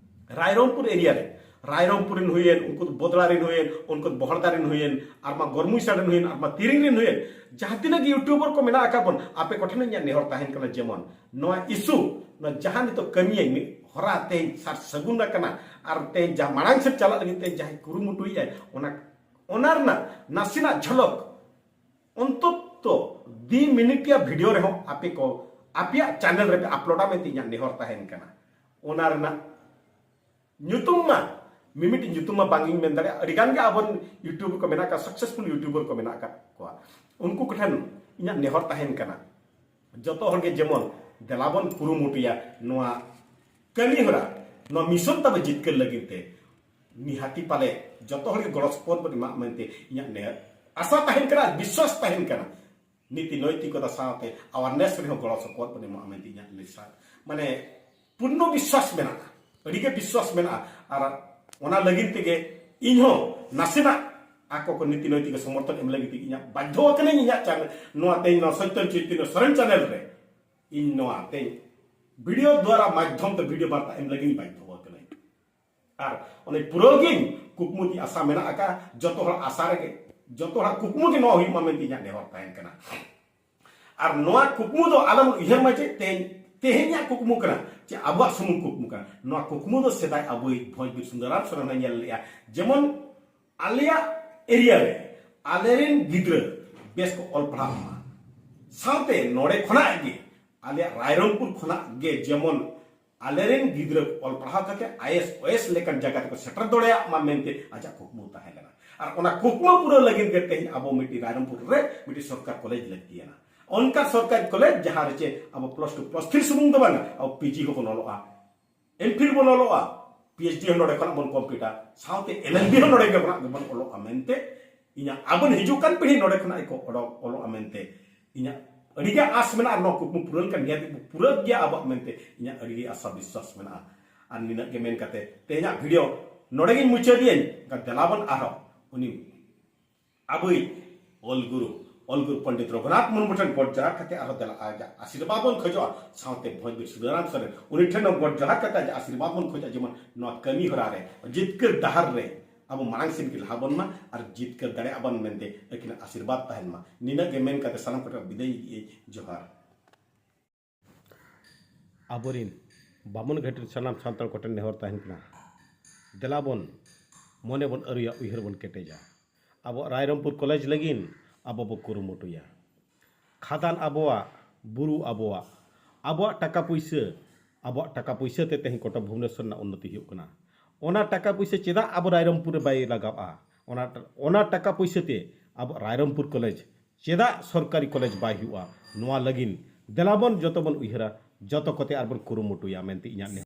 ᱨᱟᱭᱨᱚᱝᱯᱩᱨ ᱮᱨᱤᱭᱟ ᱨᱮ, ᱨᱟᱭᱨᱚᱝᱯᱩᱨ ᱨᱮᱱ ᱦᱩᱭᱮᱱ, ᱩᱱᱠᱩ ᱫᱚ ᱵᱚᱫᱽᱲᱟ ᱨᱮᱱ ᱦᱩᱭᱮᱱ, ᱩᱱᱠᱩ ᱫᱚ ᱵᱚᱦᱲᱫᱟ ᱨᱮᱱ ᱦᱩᱭᱮᱱ, ᱟᱨ ᱢᱟ ᱜᱚᱨᱢᱩᱭᱥᱟᱲ ᱨᱮᱱ ᱦᱩᱭᱮᱱ, ᱟᱨ ᱢᱟ ᱛᱤᱨᱤᱝ ᱨᱮᱱ ᱦᱩᱭᱮᱱ, ᱡᱟᱦᱟᱸ ᱛᱤᱱᱟᱹᱜ ᱜᱮ ᱭᱩᱴᱩᱵᱟᱨ ᱠᱚ ᱢᱮᱱᱟᱜ ᱟᱠᱟᱫ ᱵᱚᱱ, ᱟᱯᱮ ᱠᱚᱴᱷᱮᱱ ᱤᱧᱟᱹᱜ ᱱᱮᱦᱚᱨ ᱛᱟᱦᱮᱱ ᱠᱟᱱᱟ, ᱡᱮᱢᱚᱱ ᱱᱚᱣᱟ ᱤᱥᱩ, ᱱᱚᱣᱟ ᱡᱟᱦᱟᱸ ᱱᱤᱛᱚᱜ ᱠᱟᱹᱢᱤᱭᱟᱹᱧ ᱢᱤᱫ ᱦᱚᱨᱟ ᱛᱮᱦᱮᱧ ᱥᱟᱨ ᱥᱟᱹᱜᱩᱱ ᱟᱠᱟᱱᱟ, ᱟᱨ ᱛᱮᱦᱮᱧ ᱡᱟᱦᱟᱸ ᱢᱟᱲᱟᱝ ᱥᱮᱫ ᱪᱟᱞᱟᱜ ᱞᱟᱹᱜᱤᱫ ᱛᱮ ᱡᱟᱦᱟᱸᱭ ᱠᱩᱨᱩᱢᱩᱴᱩᱭᱮᱫᱼᱟᱭ, ᱚᱱᱟ, ᱚᱱᱟ ᱨᱮᱱᱟᱜ ᱱᱟᱥᱮᱱᱟᱜ ᱡᱷᱚᱞᱚᱠ ᱚᱱᱛᱚᱛᱚ ᱫᱩ ᱢᱤᱱᱤᱴ ᱨᱮᱭᱟᱜ ᱵᱷᱤᱰᱤᱭᱳ ᱨᱮᱦᱚᱸ ᱟᱯᱮ ᱠᱚ ᱟᱯᱮᱭᱟᱜ ᱪᱮᱱᱮᱞ ᱨᱮᱯᱮ ᱟᱯᱞᱳᱰᱟ ᱢᱮᱱᱛᱮ ᱤᱧᱟᱹᱜ ᱱᱮᱦᱚᱨ ᱛᱟᱦᱮᱱ ᱠᱟᱱᱟ᱾ ᱚᱱᱟ ᱨᱮᱱᱟᱜ ᱧᱩᱛᱩᱢ ᱢᱟ ᱢᱤᱢᱤᱫᱴᱤᱡ ᱧᱩᱛᱩᱢ ᱢᱟ ᱵᱟᱝ ᱤᱧ ᱢᱮᱱ ᱫᱟᱲᱮᱭᱟᱜᱼᱟ, ᱟᱹᱰᱤ ᱜᱟᱱ ᱜᱮ ᱟᱵᱚᱨᱮᱱ ᱭᱩᱴᱩᱵᱟᱨ ᱠᱚ ᱢᱮᱱᱟᱜ ᱠᱟᱜ, ᱥᱟᱠᱥᱮᱥᱯᱷᱩᱞ ᱭᱩᱴᱩᱵᱟᱨ ᱠᱚ ᱢᱮᱱᱟᱜ ᱟᱠᱟᱫ ᱠᱚᱣᱟ᱾ ᱩᱱᱠᱩ ᱠᱚᱴᱷᱮᱱ ᱤᱧᱟᱹᱜ ᱱᱮᱦᱚᱨ ᱛᱟᱦᱮᱱ ᱠᱟᱱᱟ, ᱡᱚᱛᱚ ᱦᱚᱲ ᱜᱮ ᱡᱮᱢᱚᱱ ᱫᱮᱞᱟ ᱵᱚᱱ ᱠᱩᱨᱩᱢᱩᱴᱩᱭᱟ ᱱᱚᱣᱟ ᱠᱟᱹᱢᱤ ᱦᱚᱨᱟ, ᱱᱚᱣᱟ ᱢᱤᱥᱚᱱ ᱛᱟᱵᱚ ᱡᱤᱛᱠᱟᱹᱨ ᱞᱟᱹᱜᱤᱫ ᱛᱮ᱾ ᱱᱤᱦᱟᱹᱛᱤ ᱯᱟᱞᱮ ᱡᱚᱛᱚ ᱦᱚᱲ ᱜᱮ ᱜᱚᱲᱚ ᱥᱚᱯᱚᱦᱚᱫ ᱵᱚᱱ ᱮᱢᱟ ᱢᱮᱱᱛᱮ ᱤᱧᱟᱹᱜ ᱱᱮᱦᱚᱨ ᱟᱥᱟ ᱛᱟᱦᱮᱱ ᱠᱟᱱᱟ, ᱵᱤᱥᱣᱟᱥ ᱛᱟᱦᱮᱱ ᱠᱟᱱᱟ᱾ ᱱᱤᱛᱤ ᱱᱚᱭᱛᱤᱠᱚᱛᱟ ᱥᱟᱶᱛᱮ ᱟᱣᱟᱨᱱᱮᱥ ᱨᱮᱦᱚᱸ ᱜᱚᱲᱚ ᱥᱚᱯᱚᱦᱚᱫ ᱵᱚᱱ ᱮᱢᱟ ᱢᱮᱱᱛᱮ ᱤᱧᱟᱹᱜ ᱱᱮᱥᱟ, ᱢᱟᱱᱮ, ᱯᱩᱨᱱᱚ ᱵᱤᱥᱣᱟᱥ ᱢᱮᱱᱟᱜᱼᱟ, ᱟᱹᱰᱤᱜᱮ ᱵᱤᱥᱣᱟᱥ ᱢᱮᱱᱟᱜᱼᱟ᱾ ᱟᱨ ᱚᱱᱟ ᱞᱟᱹᱜᱤᱫ ᱛᱮᱜᱮ ᱤᱧᱦᱚᱸ ᱱᱟᱥᱮᱱᱟᱜ ᱟᱠᱚ ᱠᱚ ᱱᱤᱛᱤ ᱱᱚᱭᱛᱤᱠ ᱥᱚᱢᱚᱨᱛᱷᱚᱱ ᱮᱢ ᱞᱟᱹᱜᱤᱫ ᱛᱮ ᱤᱧᱟᱹᱜ ᱵᱟᱫᱽᱫᱷᱚ ᱟᱠᱟᱱᱟᱹᱧ᱾ ᱤᱧᱟᱹᱜ ᱪᱮᱱᱮᱞ, ᱱᱚᱣᱟ ᱛᱮᱦᱮᱧ ᱱᱚᱣᱟ ᱥᱚᱪᱮᱛᱚᱱ ᱪᱳᱭᱛᱚᱱᱭᱚ ᱥᱚᱨᱮᱱ ᱪᱮᱱᱮᱞ ᱨᱮ ᱤᱧ ᱱᱚᱣᱟ ᱛᱮᱦᱮᱧ ᱵᱷᱤᱰᱤᱭᱳ ᱫᱩᱣᱟᱨᱟ ᱢᱟᱫᱽᱫᱷᱚᱢ ᱛᱮ ᱵᱷᱤᱰᱤᱭᱳ ᱵᱟᱨᱛᱟ ᱮᱢ ᱞᱟᱹᱜᱤᱫ ᱤᱧ ᱵᱟᱫᱽᱫᱷᱚ ᱟᱠᱟᱱᱟᱹᱧ᱾ ᱟᱨ ᱚᱱᱮ ᱯᱩᱨᱟᱹᱣ ᱜᱤᱧ ᱠᱩᱠᱢᱩ ᱛᱤᱧ ᱟᱥᱟ ᱢᱮᱱᱟᱜ ᱟᱠᱟᱫ, ᱡᱚᱛᱚ ᱦᱚᱲᱟᱜ ᱟᱥᱟ ᱨᱮᱜᱮ, ᱡᱚᱛᱚ ᱦᱚᱲᱟᱜ ᱠᱩᱠᱢᱩ ᱜᱮ ᱱᱚᱣᱟ ᱦᱩᱭᱩᱜ ᱢᱟ ᱢᱮᱱᱛᱮ ᱤᱧᱟᱹᱜ ᱱᱮᱦᱚᱨ ᱛᱟᱦᱮᱱ ᱠᱟᱱᱟ᱾ ᱟᱨ ᱱᱚᱣᱟ ᱠᱩᱠᱢᱩ ᱫᱚ ᱟᱞᱚᱢ ᱩᱭᱦᱟᱹᱨ ᱢᱟ ᱡᱮ ᱛᱮᱦᱮᱧ, ᱛᱮᱦᱮᱧᱟᱜ ᱠᱩᱠᱢᱩ ᱠᱟᱱᱟ, ᱪᱮ ᱟᱵᱚᱣᱟᱜ ᱥᱩᱢᱩᱝ ᱠᱩᱠᱢᱩ ᱠᱟᱱᱟ᱾ ᱱᱚᱣᱟ ᱠᱩᱠᱢᱩ ᱫᱚ ᱥᱮᱫᱟᱭ ᱟᱵᱚᱭᱤᱡ ᱵᱷᱚᱸᱡᱽ ᱵᱤᱨ ᱥᱩᱱᱫᱚᱨᱟᱢ ᱥᱚᱨᱮᱱ ᱦᱚᱸᱭ ᱧᱮᱞ ᱞᱮᱜᱼᱟ, ᱡᱮᱢᱚᱱ ᱟᱞᱮᱭᱟᱜ ᱮᱨᱤᱭᱟ ᱨᱮ ᱟᱞᱮᱨᱮᱱ ᱜᱤᱫᱽᱨᱟᱹ ᱵᱮᱥ ᱠᱚ ᱚᱞ ᱯᱟᱲᱦᱟᱜ ᱢᱟ, ᱥᱟᱶᱛᱮ ᱱᱚᱰᱮ ᱠᱷᱚᱱᱟᱜ ᱜᱮ ᱟᱞᱮᱭᱟᱜ ᱨᱟᱭᱨᱚᱝᱯᱩᱨ ᱠᱷᱚᱱᱟᱜ ᱜᱮ ᱡᱮᱢᱚᱱ ᱟᱞᱮᱨᱮᱱ ᱜᱤᱫᱽᱨᱟᱹ ᱚᱞ ᱯᱟᱲᱦᱟᱣ ᱠᱟᱛᱮ ᱟᱭᱮᱥ ᱳᱭᱮᱥ ᱞᱮᱠᱟᱱ ᱡᱟᱭᱜᱟ ᱨᱮᱠᱚ ᱥᱮᱴᱮᱨ ᱫᱟᱲᱮᱭᱟᱜ ᱢᱟ ᱢᱮᱱᱛᱮ ᱟᱡᱟᱜ ᱠᱩᱠᱢᱩ ᱛᱟᱦᱮᱸ ᱞᱮᱱᱟ᱾ ᱟᱨ ᱚᱱᱟ ᱠᱩᱠᱢᱩ ᱯᱩᱨᱟᱹᱣ ᱞᱟᱹᱜᱤᱫ ᱜᱮ ᱛᱮᱦᱮᱧ ᱟᱵᱚ ᱢᱤᱫᱴᱤᱡ ᱨᱟᱭᱨᱚᱝᱯᱩᱨ ᱨᱮ ᱢᱤᱫᱴᱤᱡ ᱥᱚᱨᱠᱟᱨ ᱠᱚᱞᱮᱡᱽ ᱞᱟᱹᱠᱛᱤᱭᱟᱱᱟ᱾ ᱚᱱᱠᱟ ᱥᱚᱨᱠᱟᱨᱤ ᱠᱚᱞᱮᱡᱽ ᱡᱟᱦᱟᱸ ᱨᱮ ᱪᱮ ᱟᱵᱚ ᱯᱞᱟᱥ ᱴᱩ ᱯᱞᱟᱥ ᱛᱷᱨᱤ ᱥᱩᱢᱩᱝ ᱫᱚ ᱵᱟᱝᱟ, ᱟᱵᱚ ᱯᱤᱡᱤ ᱦᱚᱸᱵᱚᱱ ᱚᱞᱚᱜᱼᱟ, ᱮᱢᱯᱷᱤᱞ ᱵᱚᱱ ᱚᱞᱚᱜᱼᱟ, ᱯᱤᱮᱭᱤᱪᱰᱤ ᱦᱚᱸ ᱱᱚᱰᱮ ᱠᱷᱚᱱᱟᱜ ᱵᱚᱱ ᱠᱚᱢᱯᱞᱤᱴᱟ, ᱥᱟᱶᱛᱮ ᱮᱞᱮᱞᱵᱤ ᱦᱚᱸ ᱱᱚᱰᱮ ᱠᱷᱚᱱᱟᱜ ᱜᱮᱵᱚᱱ ᱚᱞᱚᱜᱼᱟ ᱢᱮᱱᱛᱮ ᱤᱧᱟᱹᱜ ᱟᱵᱚᱱ ᱦᱤᱡᱩᱜ ᱠᱟᱱ ᱯᱤᱲᱦᱤ ᱱᱚᱰᱮ ᱠᱷᱚᱱᱟᱜ ᱜᱮᱠᱚ ᱚᱰᱚᱠ ᱚᱞᱚᱜᱼᱟ ᱢᱮᱱᱛᱮ ᱤᱧᱟᱹᱜ ᱟᱹᱰᱤᱜᱮ ᱟᱥ ᱢᱮᱱᱟᱜᱼᱟ᱾ ᱱᱚᱣᱟ ᱠᱩᱠᱢᱩ ᱯᱩᱨᱟᱹᱣ ᱞᱮᱱᱠᱷᱟᱱ ᱱᱤᱦᱟᱹᱛ ᱜᱮ ᱯᱩᱨᱟᱹᱜ ᱜᱮᱭᱟ ᱟᱵᱚᱣᱟᱜ ᱢᱮᱱᱛᱮ ᱤᱧᱟᱹᱜ ᱟᱹᱰᱤᱜᱮ ᱟᱥᱟ ᱵᱤᱥᱣᱟᱥ ᱢᱮᱱᱟᱜᱼᱟ᱾ ᱟᱨ ᱱᱤᱱᱟᱹᱜ ᱜᱮ ᱢᱮᱱ ᱠᱟᱛᱮ ᱛᱮᱦᱮᱧᱟᱜ ᱵᱷᱤᱰᱤᱭᱳ ᱱᱚᱰᱮ ᱜᱤᱧ ᱢᱩᱪᱟᱹᱫ ᱤᱧ᱾ ᱫᱮᱞᱟ ᱵᱚᱱ ᱟᱨᱦᱚᱸ ᱩᱱᱤ ᱟᱵᱚᱭᱤᱡ ᱚᱞ ᱜᱩᱨᱩ, ᱚᱞ ᱜᱩᱨᱩ ᱯᱚᱱᱰᱤᱛ ᱨᱚᱜᱷᱩᱱᱟᱛᱷ ᱢᱩᱨᱢᱩ ᱴᱷᱮᱱ ᱜᱚᱰ ᱡᱚᱦᱟᱨ ᱠᱟᱛᱮ ᱟᱨᱦᱚᱸ ᱫᱮᱞᱟ ᱟᱡᱟᱜ ᱟᱥᱤᱨᱵᱟᱫᱽ ᱵᱚᱱ ᱠᱷᱚᱡᱚᱜᱼᱟ᱾ ᱥᱟᱶᱛᱮ ᱵᱷᱚᱸᱡᱽ ᱵᱤᱨ ᱥᱩᱫᱷᱟᱨᱟᱢ ᱥᱚᱨᱮᱱ ᱩᱱᱤ ᱴᱷᱮᱱ ᱦᱚᱸ ᱜᱚᱰ ᱡᱚᱦᱟᱨ ᱠᱟᱛᱮ ᱟᱡᱟᱜ ᱟᱥᱤᱨᱵᱟᱫᱽ ᱵᱚᱱ ᱠᱷᱚᱡᱚᱜᱼᱟ, ᱡᱮᱢᱚᱱ ᱱᱚᱣᱟ ᱠᱟᱹᱢᱤ ᱦᱚᱨᱟ ᱨᱮ, ᱡᱤᱛᱠᱟᱹᱨ ᱰᱟᱦᱟᱨ ᱨᱮ ᱟᱵᱚ ᱢᱟᱲᱟᱝ ᱥᱮᱫ ᱜᱮ ᱞᱟᱦᱟ ᱵᱚᱱ ᱢᱟ ᱟᱨ ᱡᱤᱛᱠᱟᱹᱨ ᱫᱟᱲᱮᱭᱟᱜ ᱵᱚᱱ ᱢᱮᱱᱛᱮ ᱟᱹᱠᱤᱱᱟᱜ ᱟᱥᱤᱨᱵᱟᱫᱽ ᱛᱟᱦᱮᱱ ᱢᱟ᱾ ᱱᱤᱱᱟᱹᱜ ᱜᱮ ᱢᱮᱱ ᱠᱟᱛᱮ ᱥᱟᱱᱟᱢ ᱠᱚᱴᱷᱮᱱ ᱵᱤᱫᱟᱹᱭ ᱤᱫᱤᱭᱟᱹᱧ᱾ ᱡᱚᱦᱟᱨ᱾ ᱟᱵᱚᱨᱤᱱ ᱵᱟᱢᱚᱱ ᱜᱷᱟᱹᱴᱤ ᱥᱟᱱᱟᱢ ᱥᱟᱱᱛᱟᱲ ᱠᱚᱴᱷᱮᱱ ᱱᱮᱦᱚᱨ ᱛᱟᱦᱮᱱ ᱠᱟᱱᱟ, ᱫᱮᱞᱟ ᱵᱚᱱ ᱢᱚᱱᱮ ᱵᱚᱱ ᱟᱹᱨᱩᱭᱟ, ᱩᱭᱦᱟᱹᱨ ᱵᱚᱱ ᱠᱮᱴᱮᱡᱟ᱾ ᱟᱵᱚᱣᱟᱜ ᱨᱟᱭᱨᱚᱝᱯᱩᱨ ᱠᱚᱞᱮᱡᱽ ᱞᱟᱹᱜᱤᱫ ᱟᱵᱚ ᱵᱚ ᱠᱩᱨᱩᱢᱩᱴᱩᱭᱟ᱾ ᱠᱷᱟᱫᱟᱱ ᱟᱵᱚᱣᱟᱜ, ᱵᱩᱨᱩ ᱟᱵᱚᱣᱟᱜ, ᱟᱵᱚᱣᱟᱜ ᱴᱟᱠᱟ ᱯᱩᱭᱥᱟᱹ, ᱟᱵᱚᱣᱟᱜ ᱴᱟᱠᱟ ᱯᱩᱭᱥᱟᱹ ᱛᱮ ᱛᱮᱦᱮᱧ ᱠᱚᱴᱚᱠ ᱵᱷᱩᱵᱽᱱᱮᱥᱚᱨ ᱨᱮᱱᱟᱜ ᱩᱱᱱᱚᱛᱤ ᱦᱩᱭᱩᱜ ᱠᱟᱱᱟ᱾ ᱚᱱᱟ ᱴᱟᱠᱟ ᱯᱩᱭᱥᱟᱹ ᱪᱮᱫᱟᱜ ᱟᱵᱚ ᱨᱟᱭᱨᱚᱝᱯᱩᱨ ᱨᱮ ᱵᱟᱭ ᱞᱟᱜᱟᱜᱼᱟ? ᱚᱱᱟ, ᱚᱱᱟ ᱴᱟᱠᱟ ᱯᱩᱭᱥᱟᱹ ᱛᱮ ᱟᱵᱚ ᱨᱟᱭᱨᱚᱝᱯᱩᱨ ᱠᱚᱞᱮᱡᱽ ᱪᱮᱫᱟᱜ ᱥᱚᱨᱠᱟᱨᱤ ᱠᱚᱞᱮᱡᱽ ᱵᱟᱭ ᱦᱩᱭᱩᱜᱼᱟ? ᱱᱚᱣᱟ ᱞᱟᱹᱜᱤᱫ ᱫᱮᱞᱟ ᱵᱚᱱ ᱡᱚᱛᱚ ᱵᱚᱱ ᱩᱭᱦᱟᱹᱨᱟ, ᱡᱚᱛᱚ ᱠᱚᱛᱮ ᱟᱨ ᱵᱚᱱ ᱠᱩᱨᱩᱢᱩᱴᱩᱭᱟ ᱢᱮᱱᱛᱮ ᱤᱧᱟᱹᱜ ᱱᱮᱦᱚᱨ᱾